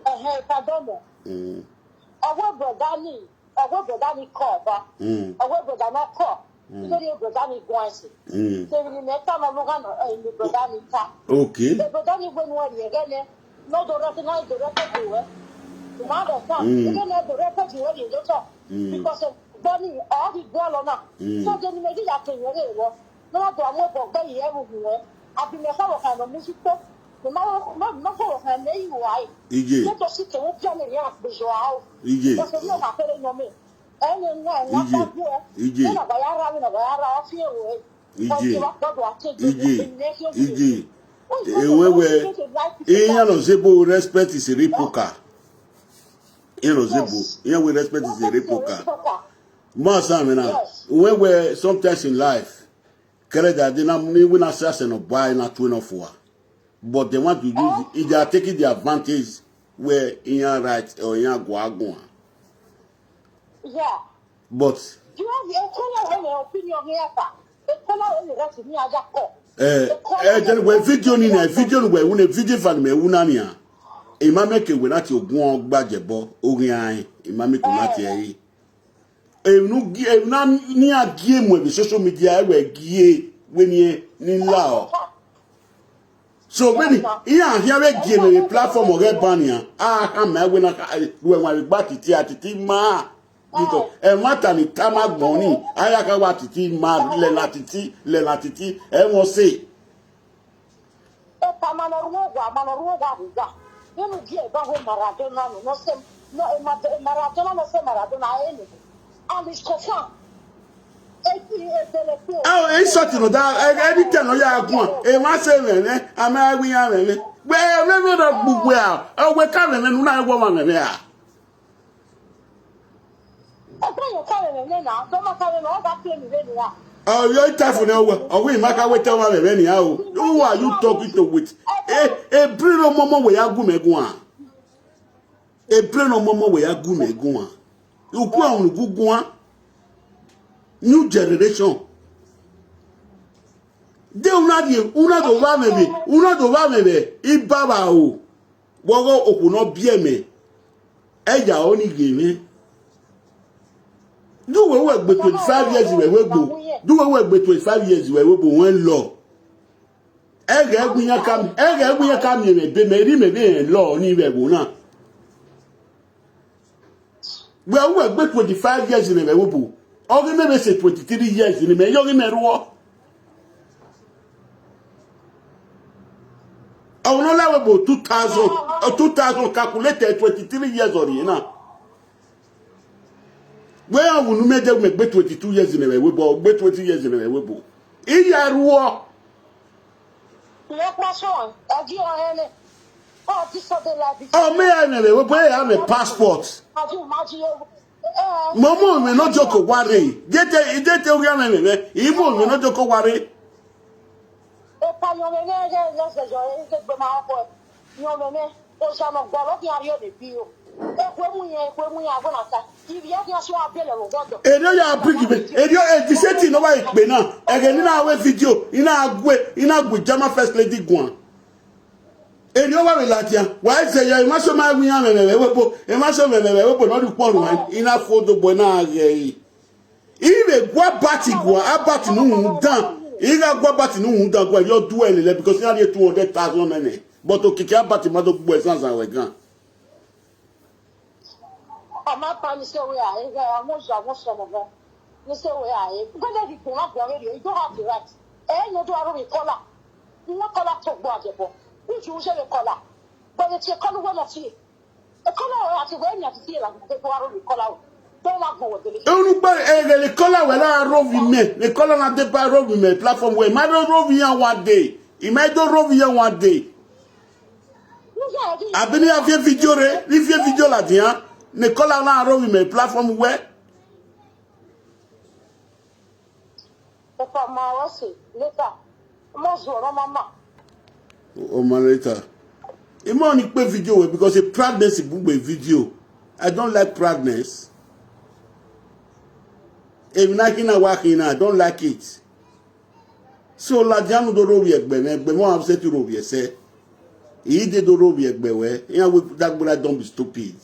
Ẹ̀hẹ́n, ìpàdánù. Mm. Ọwọ́ bọ̀dá mi, ọwọ́ bọ̀dá mi kọ̀ ọ̀bá. Mm. Ọwọ́ bọ̀dá náà kọ̀. Nítorí bọ̀dá mi gan ẹ̀sìn. Mm. Tèmi ni mẹ́ta máa mú gánà ẹ̀yìn ni bọ̀dá mi ta. Okay. Bọ̀dá mi gbẹnu ẹ̀rì ẹ̀gẹ́ ni. Lọ́dọ̀ rẹ̀ ti náà ìdòrẹ́ pẹ̀lú rẹ̀. Ìmọ̀ àdọ̀ sàn. Mm. Ìdí náà ìdòrẹ́ pẹ̀lú rẹ̀ yìí ló tọ̀. Mm. Because gbọ́ mi, ọ̀ ti gbọ́ lọ náà. Mm. Sọ́jọ́ ni méjì yà pé ìyẹn lè wọ. Lọ́dọ̀ àwọn ọ̀bọ̀ gbẹ́ yìí ẹ̀rù wù wọ́n. Àbí mẹ́fà wọ̀ kàn lọ mí sí pé. Mo máa wọ, mo máa wọ̀ kàn lẹ́yìn wọ̀ ayé. Ije. Lẹ́tọ̀ sí tèwọ́ bí àmì rí àgbèjọ àwọ̀. Ije. Because mi ò máa fẹ́rẹ̀ yan mi. Ẹ̀yin náà, wọ́n Ije. tọ́jú ẹ. Ije. Ní nàbàyà ara mi, nàbàyà ara wọn fi èrò ẹ. Ije. Ọjọ́ wa gbọ́dọ̀ àti Ije. Ije. Ewewe. Iyan no zebo respect is a replica. Iyan no zebo. Iyan we respect is a replica. Masa mena. When we sometimes in life, kere that they na ni we na say no buy na two no four. But they want to use it. They are taking the advantage where in your right or in your guagua. Yeah. But You have a color on your opinion here, sir. A color on the rest of me, I just call. Eh, eh, jẹni wẹ video ni na, video ni wẹ wu ne, video fan mẹ wu na nia. Ima mẹ ke wẹ na ti ogun ọgba jẹbọ orin ayin. Ima mẹ ko na ti ẹ yi. Enu gi enu na ni a gi emu ebi social media ẹ wẹ gi e wẹ ni ẹ ni la ọ. So when he and here we give a platform or get ban ya. Ah, ha me we na we wa we gba titi atiti ma. Because e ma ta ni ta ma gbon ni. Aya ka wa titi ma le la titi le la titi e won se. Epa mano ruogwa, mano ruogwa huga. Inu gi e ba ho Maradona no, no se no e ma e Maradona no se Maradona e no. And it's confirmed. E ti e bele pe. Oh, e sort no da e e di ten no ya gun. E ma se me ne, a ma wi ya me ne. We me me do gbugbe a. O we ka me ne nu na e wo ma me ne a. Ọkọ yẹn káre rẹ̀ lẹ́nà, tó máa káre lọ, ọba pé mi lẹ́nu wa. Ọ̀rọ̀ yóò tà fún ẹ wọ, ọ̀wé ìmáka wé tẹ́ wọn rẹ̀ rẹ̀ nìyà o. Who are you talking to with? Ebire no mọ́mọ́ wẹ̀ ya gùn mẹ́gùn à. Ebire no mọ́mọ́ wẹ̀ ya gùn mẹ́gùn à. Ukú àwọn olùgúngún à. New generation. De una di una do va mebe, una do va mebe. Ibaba o. Wogo okùn náà bí ẹ̀mẹ̀. Ẹ̀yà ó ní gèmí. Dúwẹ̀ wẹ̀ gbé twenty five years wẹ̀ wẹ̀ gbò. Dúwẹ̀ wẹ̀ gbé twenty five years wẹ̀ wẹ̀ gbò wọ́n lọ. Ẹ̀gẹ̀ ẹ̀gbìyàn ká mi ẹ̀gẹ̀ ẹ̀gbìyàn ká mi ẹ̀mẹ̀ bẹ́ẹ̀ mẹ̀ rí mẹ̀ bẹ́ẹ̀ lọ ní ibẹ̀ wò náà. Wẹ̀ wẹ̀ gbé twenty five years ní ibẹ̀ wẹ̀ bò. Ọ̀gẹ̀ mẹ̀ bẹ́ẹ̀ ṣe twenty three years ní mẹ̀ yọ̀gẹ̀ mẹ̀ rú ọ. Ọ̀nà lẹ́wọ̀ bò two thousand uh, two thousand calculated twenty three years ọ̀rì yìí náà. Wẹ́n àwọn ọ̀nù méje wọ́n gbé twenty two years in ẹ̀wẹ̀ wẹ́bọ̀ gbé twenty years in ẹ̀wẹ̀ wẹ́bọ̀. Iye arúgbó. Ìyẹn pásọ̀ ẹ̀jí ọ̀hẹ́ ni ọ̀jí sọ́dẹ̀ láti. Ọmọ ẹ̀ ẹ̀ nẹ̀rẹ̀ wẹ́bọ̀ ẹ̀ ẹ̀ ẹ̀ passport. Àti ìmájí ewu. Mọ̀mọ́ mi náà jókòó wá rè é. Jẹ́tẹ̀ ìjẹ́tẹ̀ orí àmì mi rẹ̀. Ìmọ̀ mi náà jókòó wá rè é. Epa nyɔmɛmɛ yɛ yɛ zɛ zɔ yɛ gbɛ ma kɔ nyɔmɛmɛ osa nɔ gbɔlɔ fi ariɔ ne bi o ekue mu yɛ ekue mu yɛ agbɔna sa ibi yɛ fi asu abɛ lɛ lɔ gbɔdɔ. Èdè yà á bíríkì mi. Èdè èdè sẹ́tì ní wọ́n bá ìpè náà. Ẹ̀gẹ̀ nínú àwọn fídíò, iná àgùn, iná àgùn German first lady gùn. Èdè wọ́n bá mi làtìyà. Wà á ṣe yọ, ìmọ̀ṣọ́ máa wíyàn mẹ̀mẹ̀ wẹ́pọ̀, ìmọ̀ṣọ́ mẹ̀mẹ̀ wẹ́pọ̀ náà rí pọ̀ rùn wá. Iná fún odò bọ̀ náà rẹ̀ yìí. Ibe gwa bati gwa abati nu hun dan. Iga gwa bati nu hun dan gwa yo duel le because na dey two hundred thousand mene. But okike abati ma do gbo esan san we gan. Ọmọ pa mi sọ wẹ àyè ẹ ọmọ ìyá ọmọ sọmọ gan mi sọ wẹ àyè gbọdọ di gbọmọ gbọmọ rẹ you don't have the right ẹ ẹ yanjú arúgbó kọlà wọn kọlà tó gbọ àjẹbọ níjú ṣe lè kọlà gbọdọ tiẹ kọlu wẹlẹ tiẹ. Unu gba ege le kola wela rovi me. Le kola na de ba rovi me platform we. Ma do rovi ya one day. I ma do rovi ya one day. Abi ni a vie video re, ni vie video la dia. Ne kola na rovi me platform we. Papa ma wasi later. Mo zo no mama. O ma later. Imo ni pe video we because a proudness bugbe video. I don't like proudness. If na hina wa hina, I don't like it. So la janu do robi egbe me egbe mo am se ti robi ese. He dey do robi egbe we. Yan we dagbara don't be stupid.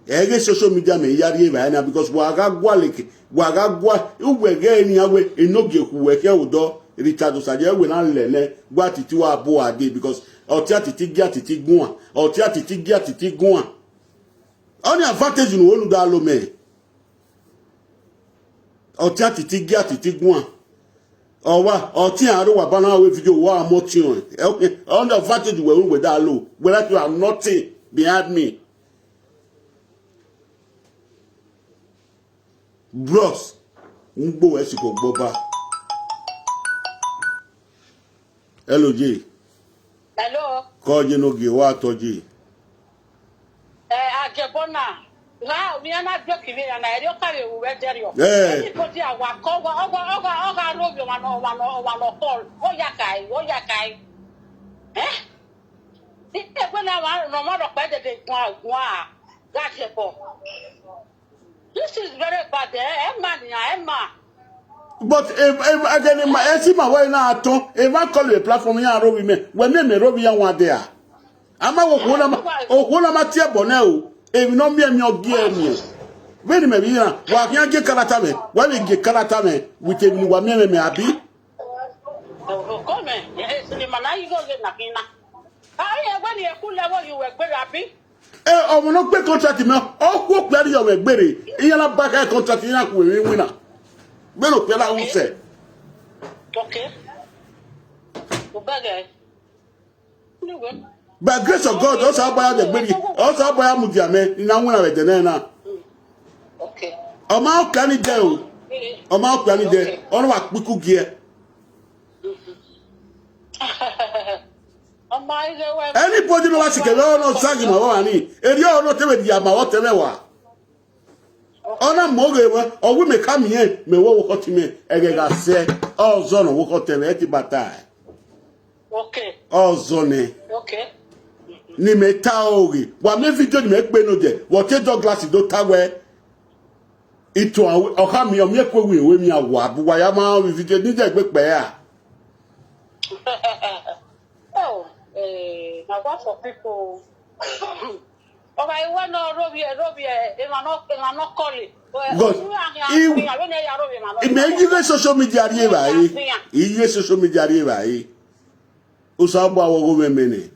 Ege social media me yari eba na because wa ga gwa leke wa ga gwa uwe ge ni awe enoge ku we ke odo Richard Osaje we na lele gwa titi wa bo ade because oti atiti gi atiti gun oti atiti gi atiti gun. Only advantage you know da lo me. Oti atiti gi atiti gun. Owa oti aro wa bana we video wa mo ti on. Only advantage we we da lo. We like you are nothing behind me. Bros, ngbo esi ko gbo ba. Hello J. Hello. Ko je no ge wa to J. Eh, Ajebona. Nga mi ana gbe kiri ana eri o kare u we deri o. Eh. Ni ko ti awa ko wa oga oga oga ro bi wa no wa no wa no call. O ya kai, o ya kai. Eh? Ni e gbe na wa no mo ro pe de de gwa gwa. Ga se ko. This is very bad. Eh, Emma ni Emma. But if, if again, my esi my way na aton. If I call you a platform, ya robi me. When me me robi ya one day. Ama wo kona ma o kona ma tie bone o. If no me me ogie me. When me bi na wa kan ge karata me. Wa me ge karata me. With me wa me me abi. Come, eh, eh, sini mana igo ge na kina. Ayi, egbe ni eku lewo yu egbe abi. E, ọmọ no pe contract me. O ku pe ari yo me gbere. Iya na back contract ya ku we win na. Gbe lo pe la use. Okay. Ubege. Anyway. By grace of God, also abaya the gbere. Also abaya mudia me. Ina wona we de na. Okay. Ọmọ o kani de o. Ọmọ o kani de. Ono wa piku gie. Ọmọ ile we. Anybody no wa sike no no sagi ma wa ni. Eri o no te we dia ma o te we wa. Ona mo ge wa. O wi me ka mi e. Me wo wo ko ti me. Ege ga se. O zo no wo ko te we ti bata. Okay. O zo ne. Okay. Ni me ta oge. Wa me video ni me pe no de. Wo te Douglas do ta we. Ito o ka mi o mi e ko wi we mi awa. Bu wa ya ma video ni de gbe pe a. Oh, eh, na what for people? Oga, iwe no robi e, robi e, e ma no, e ma no call it. God, iwe- Ime yi ge social media ri e ba yi. Yi ge social media ri e ba yi. O sa bo awo go me me ne.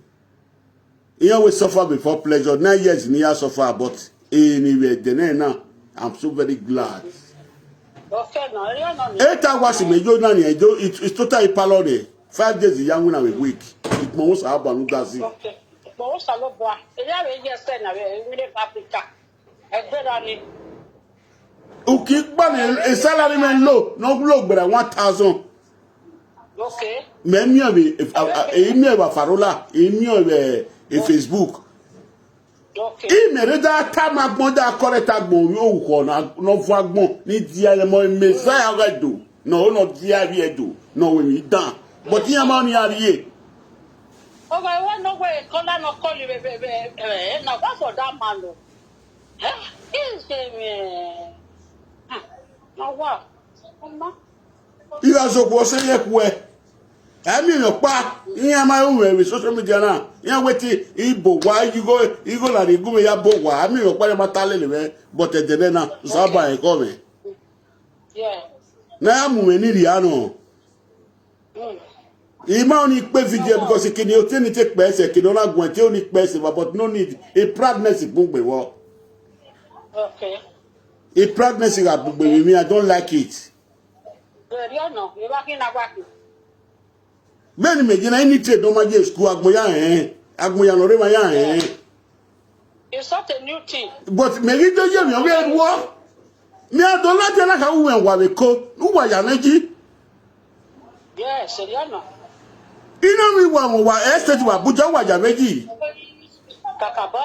Iyan we suffer before pleasure. Nine years ni ya suffer, but anyway, then now I'm so very glad. Okay, no, you know. Eta wa si me jo na ni e jo, it- it's total ipalo de. Five days ya win a week. It mo sa ba nu da si. Okay. But what's a lot boy? You have a yes, send away, we live Africa. Egbe da ni. Uki gba ni e salary me low, no low gbera one thousand. Okay. Me mi o be e mi o ba farola, e mi o be e Facebook. Okay. I mere da ta ma gbon da kore ta gbon yo ko na no fu agbon ni di ale mo Messiah ga do. No no di abi e do. No we mi dan. But iya ma ni ari e. Oga, I want no way. Call no call you, baby. Eh, now what for that man though? Eh? He's a man. Now what? Mama. Iga so ko se ye ku e. Ami no pa. Iya ma u we social media na. Iya we ti ibo wa you go you go la de gume ya bo wa. Ami no pa le ma ta le le we. But e de na. Sa ba e ko me. Yeah. Na ya mu me ni ri ano. Mm. Ima oni pe video because kini o te ni te pe se kini ona gun te oni pe se but no need a proudness gbugbe wo. Okay. A proudness ga gbugbe mi, I don't like it. Good, you know. You back in a back. Many me jina ini te do ma je school agboya eh. Agboya no re ma ya eh. It's not a new thing. But me ri do ye mi o we wo. Mi a do la je na ka u we wa we ko. U wa ya meji. Yes, you know. Ina mi wa mo wa estate wa Abuja wa ya meji. Kakabo.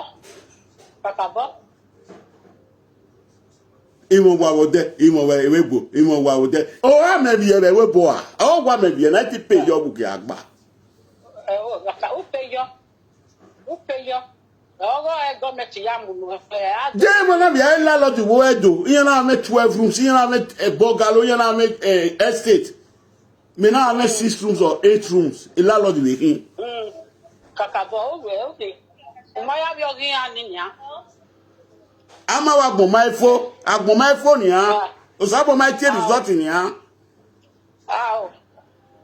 Kakabo. Imo wa wo de, imo wa ewe gbo, imo wa wo de. O ha me bi ewe bo a. O wa me bi na ti pe yo bu ki agba. Eh, oh, kaka, who pay you? Who pay you? Ogo e gọọmenti ya mụ nụ, eh, a- Je mo na bi e landlord wo edo. Iyan na me twelve rooms, iyan na me e bungalow, iyan na me e estate. Me na me six rooms or eight rooms. E landlord we hin. Mm. Kakabo, okay, okay. Maya bi ogi ya ni ya. Ama wa gbon my phone, agbon my phone ya. O sa gbon my tie result ni ya. Ah, oh.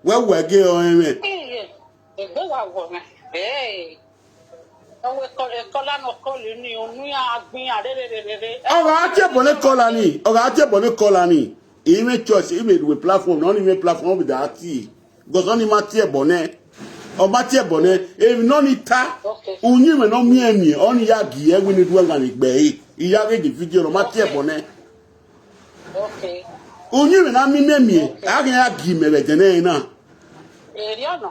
We we ge o enwe. Iye, egbe wa wo me. Hey. Owe ko e kola no koli ni onu ya agbin ya re re re re re. Oga ati ebone kola ni, oga ati ebone kola ni. Ime choice, ime we platform, no ni me platform with that. Because only ma tie bone. O ma tie bone. If no ni ta. Okay. Unyi me no mi emi, oni ya gi e we ni duwa ngani gbe. Iya ge di video no ma tie bone. Okay. Unyi me na mi me mi. A ge ya gi me be jene na. Eri ọnà.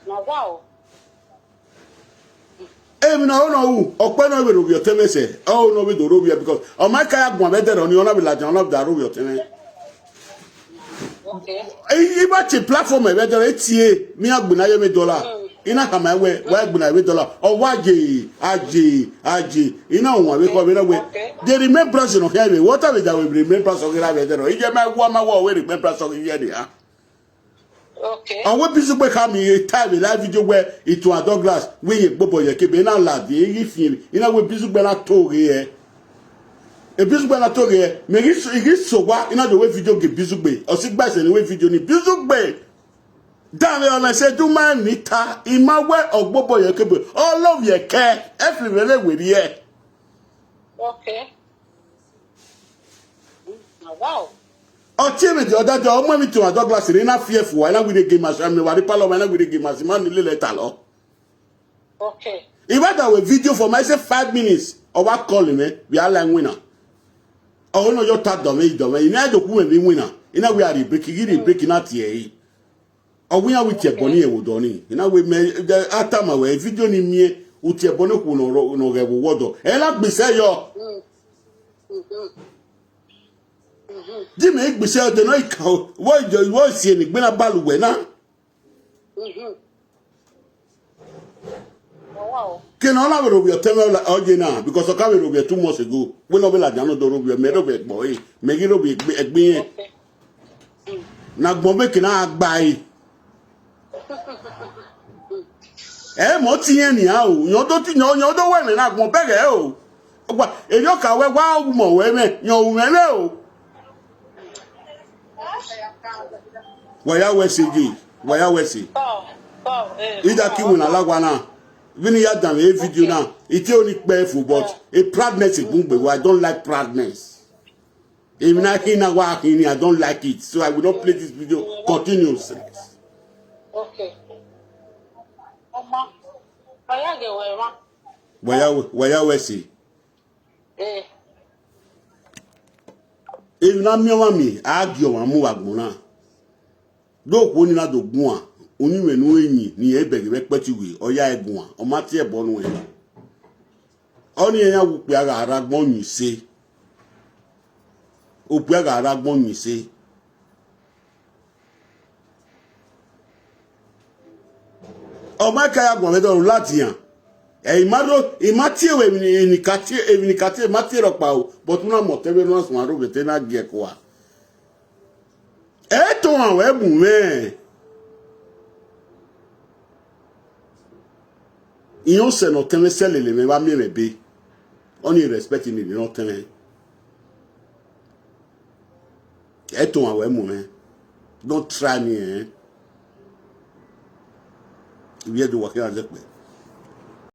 Na wa o. Emi na ono u, okpe no we ro bi oteme se. O no we do ro bi because o ma ka ya gun be de ro ni ona bi la jan ona bi da ro bi oteme. Okay. Iba ti platform be de re tie mi agbina ye me dollar. Ina kama we we gbuna we dollar. O waje, aje, aje. Ina won we ko we na we. The remembrance no here. What are we that we remembrance of here we there? Ije ma wa ma wa we remembrance of here ni ha. Okay. Awe Bizugbe ka mi e time live video where it was Douglas we ye bobo ye kebe na la de yi fi. Ina we Bizugbe na to ge e. E Bizugbe na to ge e. Me gi so gi so wa ina do we video ge Bizugbe. O si gba se ni we video ni Bizugbe. Dame ona se du ma ni ta. Ima we ogbobo ye kebe. All of ye ke. Every vele we ye. Okay. Mm, wow. Ọtí mi di ọ̀dájọ́ ọmọ mi tí wọn àjọ glass rí iná fi ẹ̀fọ́ wa iná wíde game àṣà mi wà ní pálọ̀ wa iná wíde game àṣà máa nílé lẹ́tà lọ. Okay. Ìbá dà wẹ̀ video for my say five minutes ọwọ́ call mi we are like winner. Ọ̀hún náà yóò ta dọ̀mẹ́ ìdọ̀mẹ́ iná ẹ̀jọ̀ kú mi winner iná we are break igi break iná tiẹ̀ yìí. Ọ̀hún yà wí tiẹ̀ bọ̀ ní ẹ̀wò dọ̀ ni iná we mẹ ẹ̀ ata mà wẹ̀ video ni mi ẹ̀ wò tiẹ̀ bọ̀ ní kù nà ọ̀rẹ́ wò wọ́dọ̀ ẹ̀ lá gbèsè yọ. Dime gbèsè ọ̀dẹ̀ náà ìkà wọ́n ìjọ wọ́n ìsì ẹ̀ nígbẹ́nà balùwẹ̀ náà. Oh, wow. Kena ọla were obi ọtẹmẹ ọla ọjẹ náà because ọka were obi two months ago. Wọ́n lọ bí lajá náà dọ̀rọ̀ obi ọmọ ẹ̀rọ bẹ̀ gbọ́ ẹ̀ mẹ́gí ló bí ẹgbẹ́ yẹn. Okay. Na gbọ́n bẹ́ẹ̀ kena agba ẹ̀. Ẹ mọ̀ tí yẹn nìyà o, yàn tó tí yàn yàn tó wẹ̀ mí na gbọ́n bẹ́ẹ̀ rẹ̀ o. Ọgbà èyí ọkà wẹ́ wá mọ̀ wẹ́ mẹ́ yàn òun mẹ́ mẹ́ o. Wàyà wẹ̀ ṣe jì, wàyà wẹ̀ ṣe. Paul, Paul, eh, Ida ki wuna lagwa na. Vini ya dam e video na. Ite oni pe fu but a proudness e gungbe. I don't like proudness. If na hina wa hini, I don't like it. So I will not play this video continuously. Okay. Ọmọ, ọ̀yá gẹ̀ wẹ̀ wá. Waya waya wesi. Eh, If na mi wa mi, agi wa mu wa gbona. Do ko ni na do gun a. Oni we nu enyi ni e bege be peti we. Oya e gun a. O ma ti e bo nu e. Oni e ya wu pe ara ara gbon yin se. O pe ara ara gbon yin se. O ma ka ya gbon be do lati yan. E imaro imati ewe ni ni kati ewe ni kati imati ro pa o. But una mo te be no sun aro be te na ge ko a. E to an we bu me. Iyan se no tẹmẹ sẹlẹlẹ mẹ bá mi rẹ be. Only respect ni no tẹmẹ. Ẹ tó àwọn ẹmú mẹ. Don't try me, eh. Ibi ẹ do wà kí ẹ pẹ.